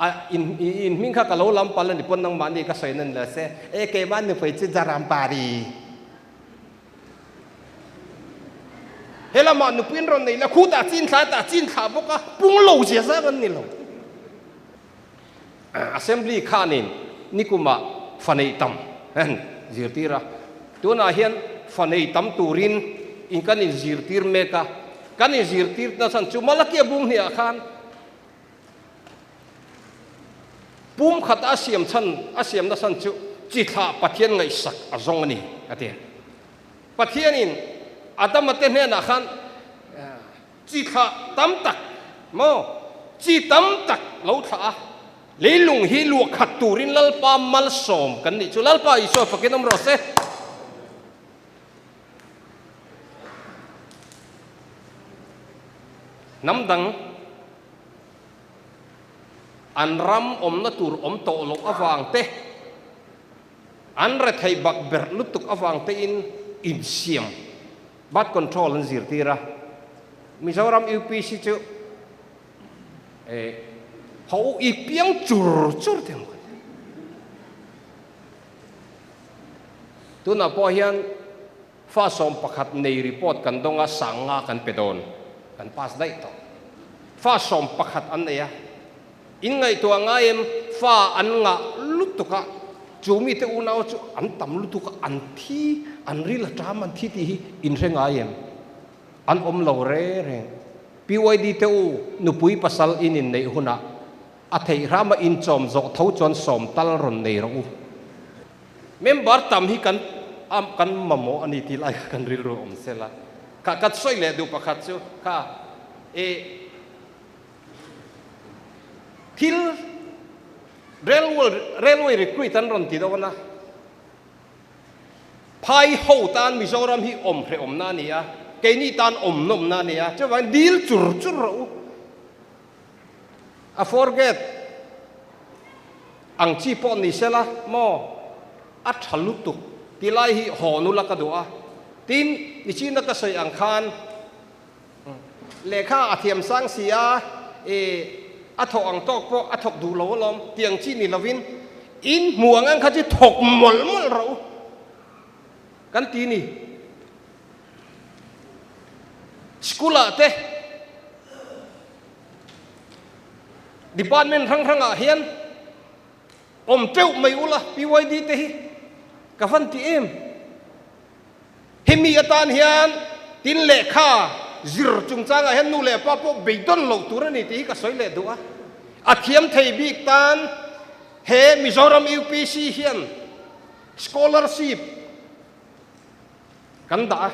a in in hming kha ka lo lam palh a ni pawn nangmahni ka sawi nan la se e keimah nupui chu Jarampari. He lamah nupui an rawn nei la, khutah chin thla tah chin thlah bawk a, pung lo zia zang an ni lo. Assembly khanin nikumah fa nei tam an zirtir a, tunah hian fa nei tam turin in kan inzirtir mek a, kan inzirtir nachhan chu Malakia bung hniah khan Pum khat a siam chhan a siam nachhan chu chi thlah Pathian ngaihsak a zawng a ni, a ti. Pathianin Adama te hnenah khan chi thlah tam tak maw, chi tam tak lo thlah a, leilung hi luah khat turin Lalpa malsawm kan nih chu. Lalpa Isua fakin awm rawh se. Hnam dang an ram awmna tur awm tawh loh avang te, an retheih bak berh lutuk avang tein insiam, birth control an zirtir a. Mizoram UPC chu ho u i piang chur chur te ang kan ti. Tunah pawh hian Fa 11 nei report kan dawng a, sanga kan pe dawn, kan pass daih tawh. Fa 11 an nei a, in ngaihtuah ngai em, fa an ngah lutuk a, chu mite unau chu an tam lutuk a, an thi, an ril a ṭam an thi tih hi in hre ngai em? An awm lo re reng. PYD te u, nupui pasal in inneih hunah a theih hrama inchawm zawh tho chuan sawm tal rawn nei rawh u. Member tam hi kan kan mamawh a ni tih lai kha kan rilru awm sela. Kha kan sawi leh duh pakhat chu kha e thil railway railway recruit an rawn ti dawn a, phai ho tan Mizoram hi awm hrehawmna a ni a, keini tan awm nawmna a ni a, chuvangin dil chur chur rawh u. A forget ang chi pawh ni sela maw a tha lutuk ti lai hi haw nula ka duh a, tin nichina ka sawi ang khan lehkha a thiam sang si a e a thawk ang tawk pawh a thawk duh lo alawm ti ang chi ni lovin in hmu ang ang kha chu thawk mawlh mawlh rawh u kan ti ni. School ah te department hrang hrang ah hian awm teuh mai ula PYD te hi ka van ti em. Hemi atan hian tin lehkha zir chungchang ah hian nu leh pa pawh beidawn loh tur a ni tih hi ka sawi leh duh a. A thiam thei bik tan he Mizoram UPC hian scholarship Kan dah a,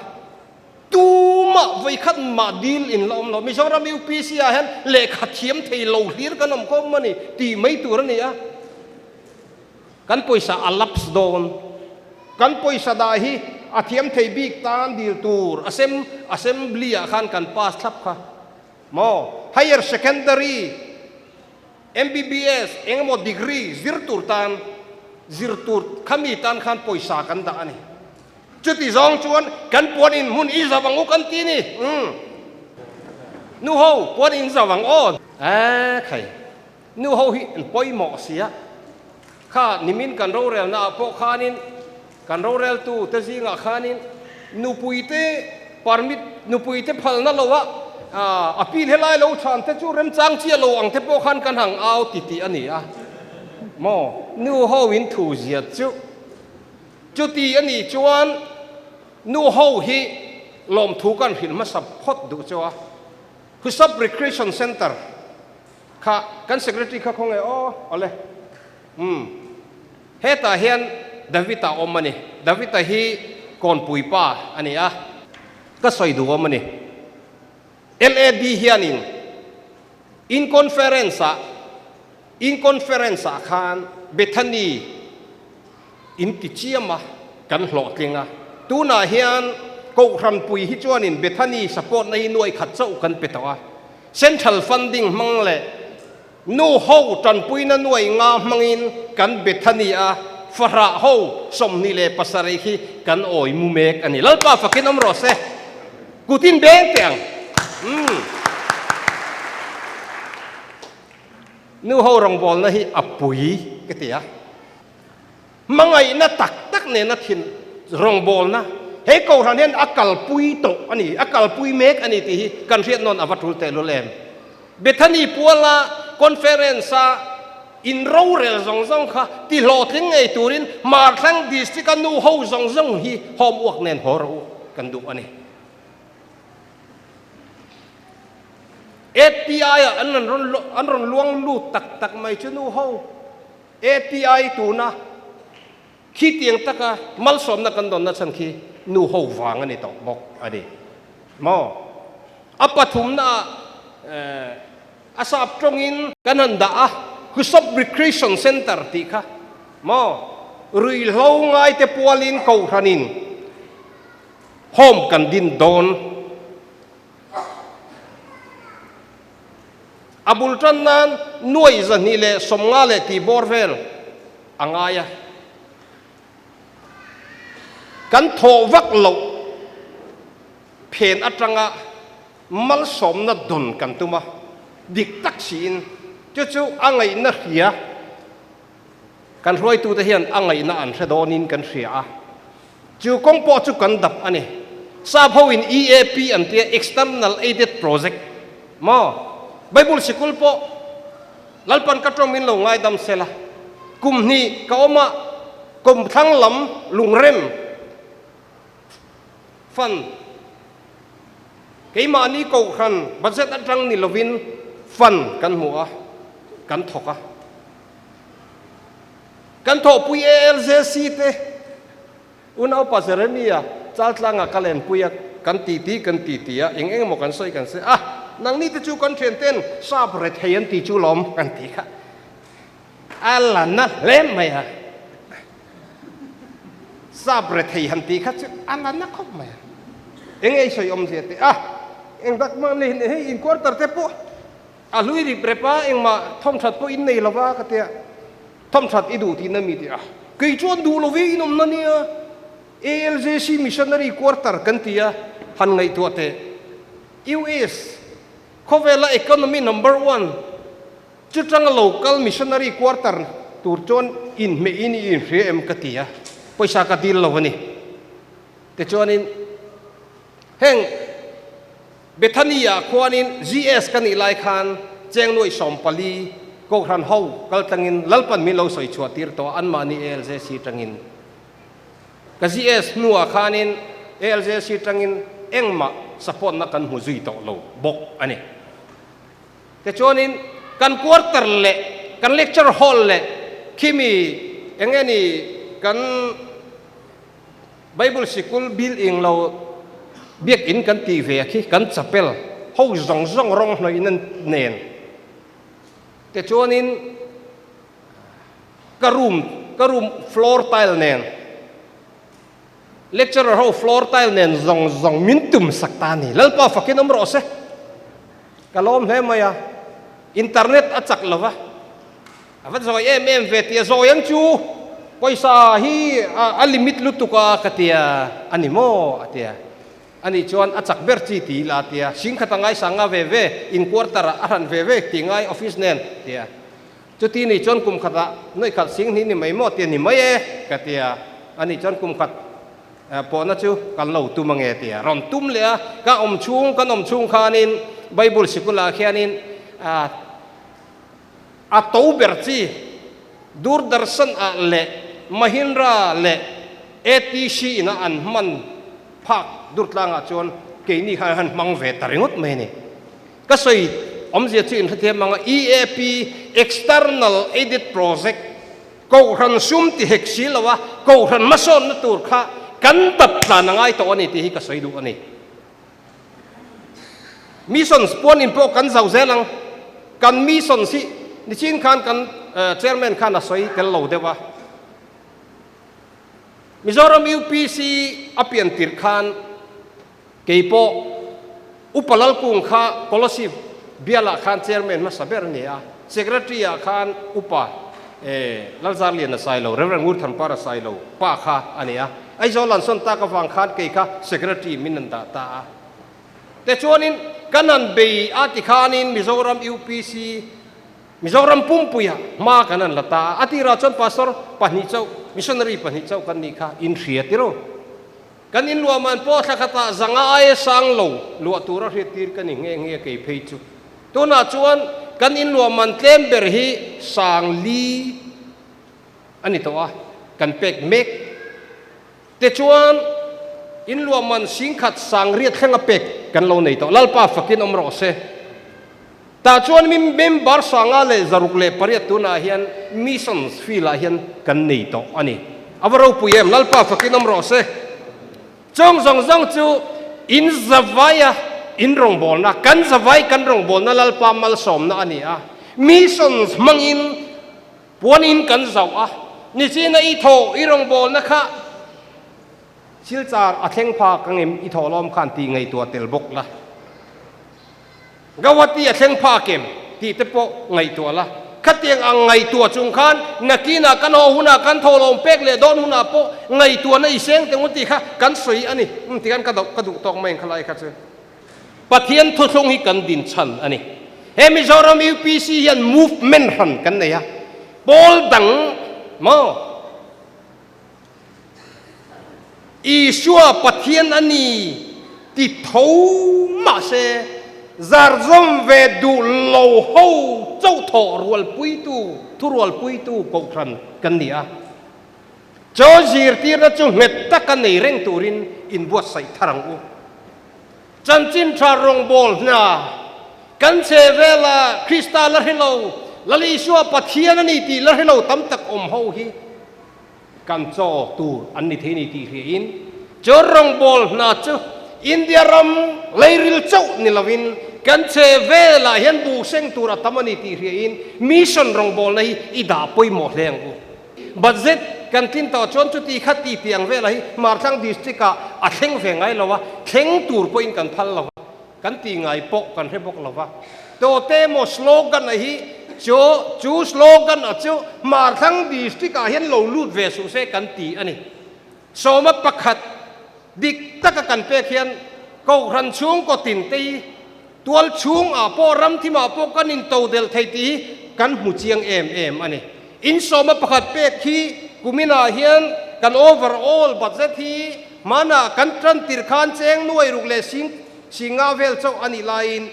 tumah vawikhat mah dil in la awm lo. Mizoram UPC ah hian lehkha thiam thei lo hlir kan awm khawm a ni tih mai tur a ni a. Kan pawisa a lapse dawn. Kan pawisa dah hi a thiam thei bik tan dil tur assembly ah khan kan pass thlap kha maw. Higher secondary MBBS engemaw degree zir tur tan zir tur khami tan khan pawisa kan dah a ni. Chuti zawng chuan kan puan in hmun i zau ang u kan ti ni. Umm. Nu ho puan in zau ang aw. Eeh khai. Nu ho hi an pawimawh sia. Kha nimin kan rorelna ah pawh khanin kan roreltu te zingah khanin nupui te permit nupui te phalna lo a appeal helai lo chhan te chu remchang chiah lo ang te pawh khan kan hang au ti tih a ni a. Maw nu ho in thu ziat chu. Chuti a nih chuan nu ho hi lawmthu kan hrilh hmasa phawt duh chu a. Husap Recreation Centre kha kan Secretary kha khawnge aw awle. Umm hetah hian David-a awm a ni. David-a hi Kawnpui pa a ni a. Ka sawi duh awm a ni. LAD hianin in conference-ah in conference-ah khan. Bethany in ti chiam a, kan hlawhtling a. Tunah hian Kohhran pui hi chuanin Bethany support na hi nuai khat chauh kan pe tawh a. Central funding hmang leh nu ho tanpuina nuai nga hmangin kan Bethany a fahrah ho 27 khi kan awi mu mek a ni. Lalpa fakin awm rawh se. Kutin beng teh ang. Umm. Nu ho rawngbawlna hi a pui ka ti a. Hmangaihna tak tak nena thin rawngbawlna he kohhran hian a kalpui tawh a ni, a kalpui mek a ni tih hi kan hriat nawn a va tul tehlul em. Bethany puala conference-a in rorel zawng zawng kha ti hlawhtling ngei turin Hmarthlang District-a nu ho zawng zawng hi homework nen haw rawh u kan duh a ni. API-ah an rawn an rawn luang lut tak tak mai chu nu ho API tuna khitiang taka malsawmna kan dawnna chhan khi nu ho vang a ni tawh bawk a ni maw? A pathumnaah eh a sap tawngin kan han dah a, Husop Recreation Centre tih kha maw? Ruihhlo ngaite pualin kohhranin home kan din dawn. A bul tan nan nuai 250 leh tih bawr vel a ngai a. Kan thawh vak loh phen atanga malsawmna dawn kan tum a, dik tak siin chu chu a ngaihna hria kan hruaitute hian a ngaihna an hre dawnin kan hria a. Chu kawng pawh chu kan dap a ni. Sap ho in EAP an tia, External Aided Project, maw? Bible sikul pawh Lalpan ka tawng min lo ngaidam sela. Kum hnih ka awm a, kum thlang lam lungrem fund, keimahni kohhran budget atang ni lovin fund kan hmu a, kan thawk a. Kan thawhpui ALJC te unaupa Jeremia Chaltlanga ka lenpui a, kan titi kan titi a, eng eng emaw kan sawi kan sawi a, nangni te chu kan thian ten sap rethei an ti chu lawm kan ti kha a la na hle mai a, sap rethei han ti kha chu a la na khawp mai a, eng ei sawi awmzia te a, eng dak mah nei hei in quarter te pawh A hlui rip rep a, engmah thawmthat pawh in nei lova ka tia, thawmthat i duh tihna mi ti a, kei chuan duh lo ve in awmna nia, ALJC Missionary Quarter kan ti a, han ngaihtuah teh, US khawvela economy number one chutanga local missionary quarter tur chuan inhmeh in i inhria em ka ti a, pawisa ka dil lo a ni. Tichuanin heng. Bethany-ah khuanin GS ka nih lai khan cheng nuaih 14 Kohhran ho kal tlangin Lalpan min lo sawi chhuah tir tawh a, anmahni ALJC tangin. Ka GS hnuah khanin ALJC tangin engmah support-na kan hmu zui tawh lo bawk a ni. Tichuanin kan quarter leh kan lecture hall leh khimi eng nge ni kan Bible sikul building lo biakinn kan tih ve khi kan chapel ho zawng zawng rawng hnawihna nen te chuanin ka room ka room floor tile nen lecturer ho floor tile nen zawng zawng min tum sak ta a ni. Lalpa fakin awm rawh se. Ka lawm hle mai a, internet a chak lo va. A va zawi em em ve tia zawi ang chu pawisa hi a limit lutuk a ka tia a ni maw a tia a nih chuan a chak ber chi ti ila a tia singkhat a ngaisang nga ve ve in quarter ah a hran ve ve ti ngai office nen tia chuti nih chuan kum khat ah nuaih khat sing hnih ni mai maw tia ni mai e ka tia a nih chuan kum khat pawhna chu kan lo tum ange tia rawn tum leh a ka awm chhung kan awm chhung khanin bible sikul ah khianin A to ber chi Doordarshan ah leh Mahindra leh ATC ina an hman phak Durtlang ah chuan keini khan han hmang ve ta ringawt mai a ni. Ka sawi awmzia chu inhrethiam ang a, EAP, External Aided Project, Kohhran sum ti hek si lo a, Kohhran hmasawnna tur kha kan dap tlan a ngai tawh a ni tih hi ka sawi duh a ni. Missions puan in pawh kan zau zel ang. Kan missions hi nichin khan kan Chairman khan a sawi tel lo deuh a. Mizoram UPC a pian tirh khan kei pawh Upa Lalkung kha Kolosip bialah khan Chairman hmasa ber a ni a, Secretary ah khan Upa Lalzarliana Sailo, Rev. Ngurthanpara Sailo pa kha a ni a. Aizawl an sawn tak avang khan kei kha Secretary min an dah ta a. Tichuanin kan han bei a tikhanin Mizoram UPC Mizoram pumpuia hma kan han la ta a, a tirah chuan Pastor pahnih chauh, Missionary pahnih chauh kan nih kha inhria tiro. Kan inluahman pawh thla khatah zanga aia sang lo luah tura hriattir ka ni nghe nghe kei phei chu. Tunah chuan kan inluahman tlem ber hi sang li a ni tawh a, kan pek mek. Tichuan inluahman singkhat sang riat thlenga pek kan lo nei tawh. Lalpa fakin awm rawh se. Tah chuan min member 508 tunah hian missions field ah hian kan nei tawh a ni. A va ropui em? Lalpa fakin awm rawh se. Chawng zawng zawng chu in zavaia in rawngbawlna, kan zavai kan rawngbawlna Lalpa malsawmna a ni a. Missions hmangin puanin kan zauh a, nichina i thaw i rawngbawlna kha silchar a thleng phak angem i thawhlawm khan tih ngaihtuah tel bawk la. Gauhati a thleng phak em tih te pawh ngaihtuah la. Khatiang ang ngaihtuah chung khan nakinah kan haw hunah kan thawhlawm pek leh dawn hunah pawh ngaihtuahna i seng teng u tih kha kan sawi a ni. Umm tikhan ka ka duh tawk mai ang khalai kha chu. Pathian thuthlung hi kan din chhan a ni. He Mizoram UPC hian movement hran kan nei a, pawl dang maw? Isua Pathian a ni ti tho mahse zarzawm ve duh lo ho chauh thawh rualpuitu, thurualpuitu kohhran kan ni a. Chaw zirtirna chu nghet taka nei reng turin inbuatsaih thar ang u. Chanchin tha rawngbâwl hna kan che vela Krista la hre lo, Lal Isua Pathian a ni tih la hre lo tam tak awm ho hi kan chaw tur an ni thei ni tih hriain chu rawngbâwl hna chu India ram leiril chauh ni lovin kan che velah hian buh seng tur a tam a ni tih hriain mission rawngbâwlna hi i dah pawimawh hle ang u. Budget kan tlin tawh chuan chuti kha ti tih ang velah hi Hmarthlang District ah a thleng ve ngai lo a, thleng tur pawhin kan phal lo a, kan ti ngai pawh kan hre bawk lo va. Tawte emaw slogan a hi chu chu slogan a chu Hmarthlang District ah hian lo lut ve suh se kan ti a ni. Sawma pakhat dik taka kan pek hian Kohhran chhungkaw tin te hi Tual chhung ah pawh ram thim ah pawh kan in to del thei tih hi kan hmu chiang em em a ni. In sawma pakhat pek hi kumin ah hian kan overall budget hi hmanah kan tan tir khan cheng nuai ruk leh sing sing nga vel chauh a nih laiin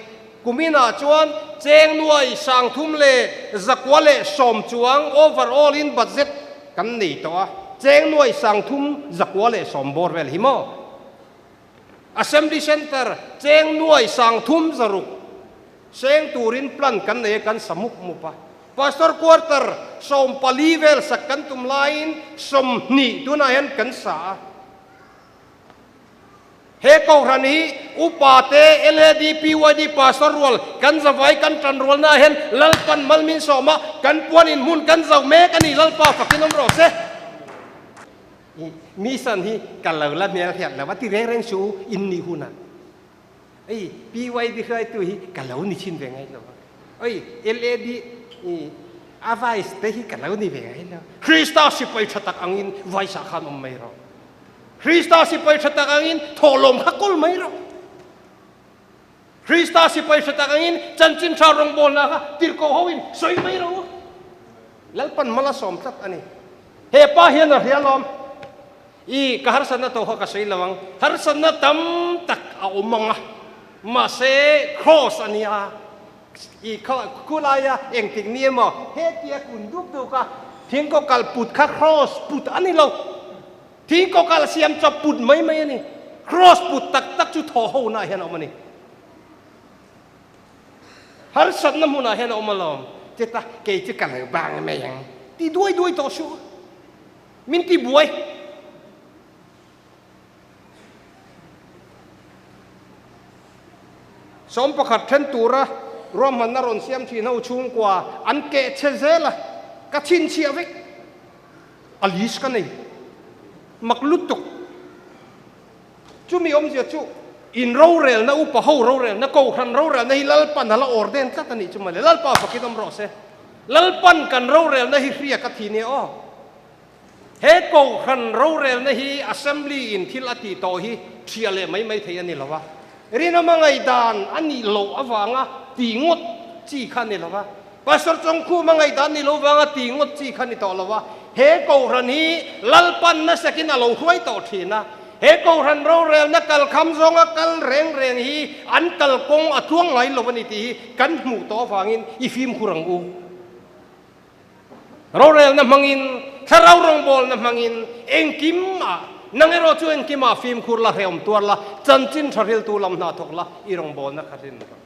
kumin ah chuan cheng nuai sang thum leh zakua leh sawm chuang overall in budget kan nei tawh a, cheng nuai sang thum zakua leh sawm bawr vel hi maw? Assembly Centre cheng nuai sang thum zaruk seng turin plan kan nei a, kan sa mup mup a. Pastor Quarter 14 vel sak kan tum laiin 20 tunah hian kan sa a. He kohhran hi upa te LAD, PYD, Pastor rual kan zavai kan tan rualna ah hian Lalpan malmin sawma kan puan in hmun kan zauh mek a ni Lalpa fakin awm rawh se. I mission hi ka lo la hmel hriat lo a ti reng reng suh u in nih hunah. Ei PYD hruaitu hi ka lo ni chhin ve ngai lo a. Oi LAD i a vice te hi ka lo ni ve ngai lo. Krista sipai tha tak angin vice ah khan awm mai rawh. Krista sipai tha tak angin thawhlawm kha kawl mai rawh. Krista sipai hre tak angin chanchin tha rawngbawlna kha tirhkoh hoin sawi mai rawh u. Lalpan mal a sawm tlat a ni. He pa hian a hria lawm. I ka harsatna tawh kha ka sawi lo ang. Harsatna tam tak a awm ang a. Mahse cross a nia. I khulaia engtik ni emaw hetia kun duk duk a thingkaw kal put kha cross put a ni lo. Thingkaw kal siam chawp put mai mai a ni. Cross put tak tak chu thaw ho naah hian a awm a ni. Harsatna hmunah hian a awm alawm. Cheta kei chu ka lo bang mai ang. Ti duai duai tawh suh. Min ti buai. 11 then tura ruahmanna rawn siam thin ho chhungkua an keh che zel a. Ka chhinchhiah vek. A list ka nei. Mak lutuk. Chumi awmzia chu in rorelna, upa ho rorelna, kohhran rorelna hi Lalpan a la ordain tlat a nih chu mawle. Lalpa fakin awm rawh se. Lalpan kan rorelna hi hria ka thi nia aw. He kohhran rorelna hi assembly in thil a tih tawh hi ṭhiah leh mai mai thei a ni lo a. Rinawma ngaihdan a nih loh avanga tih ngawt chi kha a ni lo a. Pastor Chawngkhuma ngaihdan ni lo vanga tih ngawt chi kha ni tawh lo a, he Kohhran hi Lalpan nasakin a lo hruai tawh thin a, he Kohhran rorelna kalkham zawnga kal reng reng hi an kalkawng a tluang ngai lo a ni tih hi kan hmuh tawh avangin i fimkhur ang u. Rorelna hmangin, thlarau rawngbawlna hmangin engkim ah, nang erawh chu engkim ah fimkhur la, hrehawm tuar la, chanchin tha hriltu lam hna thawk la, i rawngbawlna kha hrin rawh.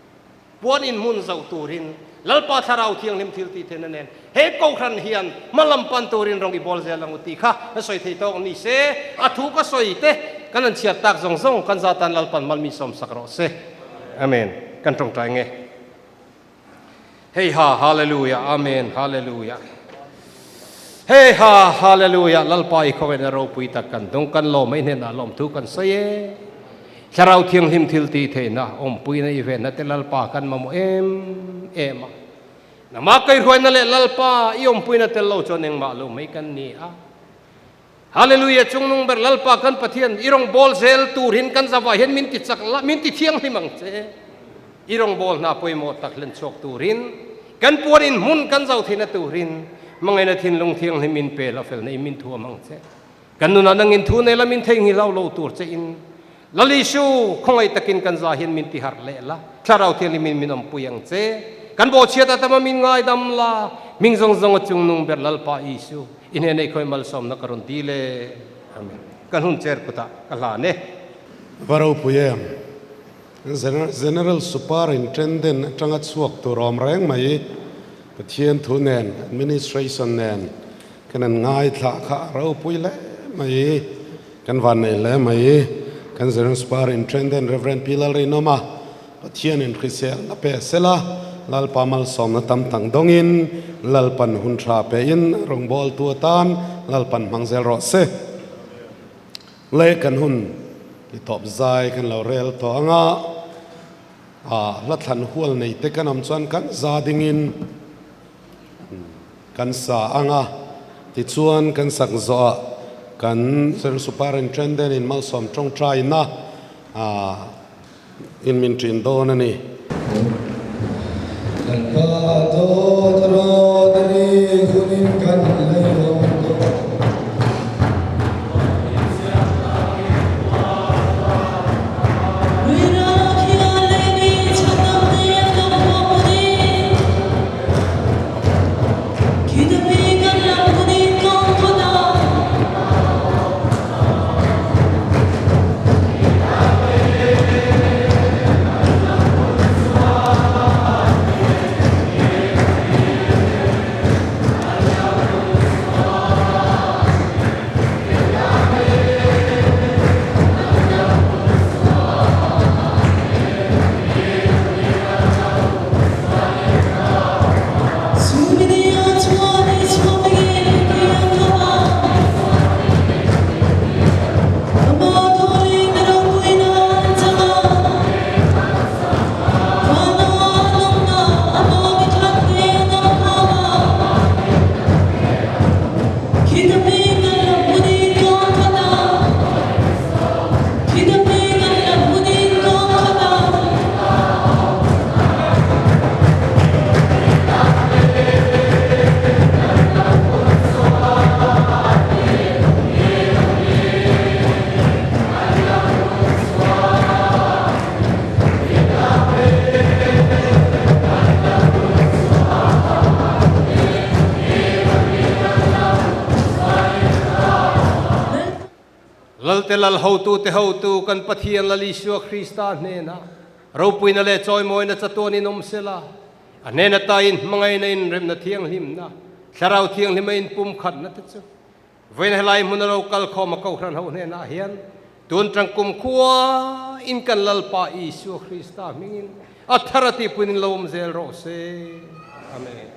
Puan in hmun zoh turin Lalpa Thlarau Thianghlim thil tih theihna nen he Kohhran hian hma lam pan turin rawng i bawl zel ang u tih kha ka sawi thei tawk ni se, a thu ka sawi te kan han chhiar tak zawng zawng kan za tan Lalpan malmi sawmsak rawh se. Amen. Kan tawngtai nge. Hei ha Hallelujah Amen Hallelujah. Hei ha Hallelujah Lalpa i khawena ropui tak kan dawng kan lawm mai hnenah lawmthu kan sawi e. Thlarau Thianghlim thil tih theihna awmpuina i venna te Lalpa kan mamawh em em a. Nangmah kaihruaina leh Lalpa i awmpuina tel lo chuan engmah lo mai kan ni a. Hallelujah Chungnung ber Lalpa kan Pathian i rawngbâwl zel turin kan zavah hian min ti chak la, min ti thianghlim ang che. I rawngbâwl hna pawimawh tak hlen chhuak turin kan puan in hmun kan zo theihna turin hmangaihna thinlung thianghlim min pe la felna in min thuam ang che. Kan nunah nangin thu nei la min theihnghilh hau lo tur che in Lal Isu khawngaih takin kan za hian min ti harh leh la, Thlarau Thianghlim in min awmpui ang che. Kan bawhchhiat atama min ngaidam la, hming zawng zawng a chungnung ber Lalpa Isu i hneh neih khawi malsawmna ka rawn dil e. Amen. Kan hun cher kutah ka hlan e. Va ropui em? General Superintendent atanga chhuak tur awm reng mai, Pathian thu nen, administration nen Kan an ngaithla kha a ropui hle mai, kan van nei hle mai. Kan General Superintendent Rev. Pi Lalrinawma Pathianin hriselna pe sela, Lalpa malsawmna tam tak dawngin Lalpan hun tha pein rawngbawltu atan Lalpan hmang zel rawh se. Le kan hun ti tawp zai kan lo rel tawh anga hla thlan hual nei te kan awm chuan kan za dingin Kan sa ang a, tichuan kan sak zawhah kan General Superintendent in malsawm tawngtaina in min ṭin dawn a ni. Kan pa dawt rawt ri hunin kan lei awm dawn. Lalte Lal hotute hotu kan Pathian Lal Isua Krista hnenah ropuina leh chawimawina chatuanin awm sela, a hnen ata inhmangaihna, inremna thianghlimna, Thlarau Thianghlima inpumkhatna te chu vawiin helai hmuna lo kalkhawm a Kohhran ho hnenah hian tun tang kumkhua in kan Lalpa Isua Krista hmingin a thar a tihpuinin lo awm zel rawh se. Amen.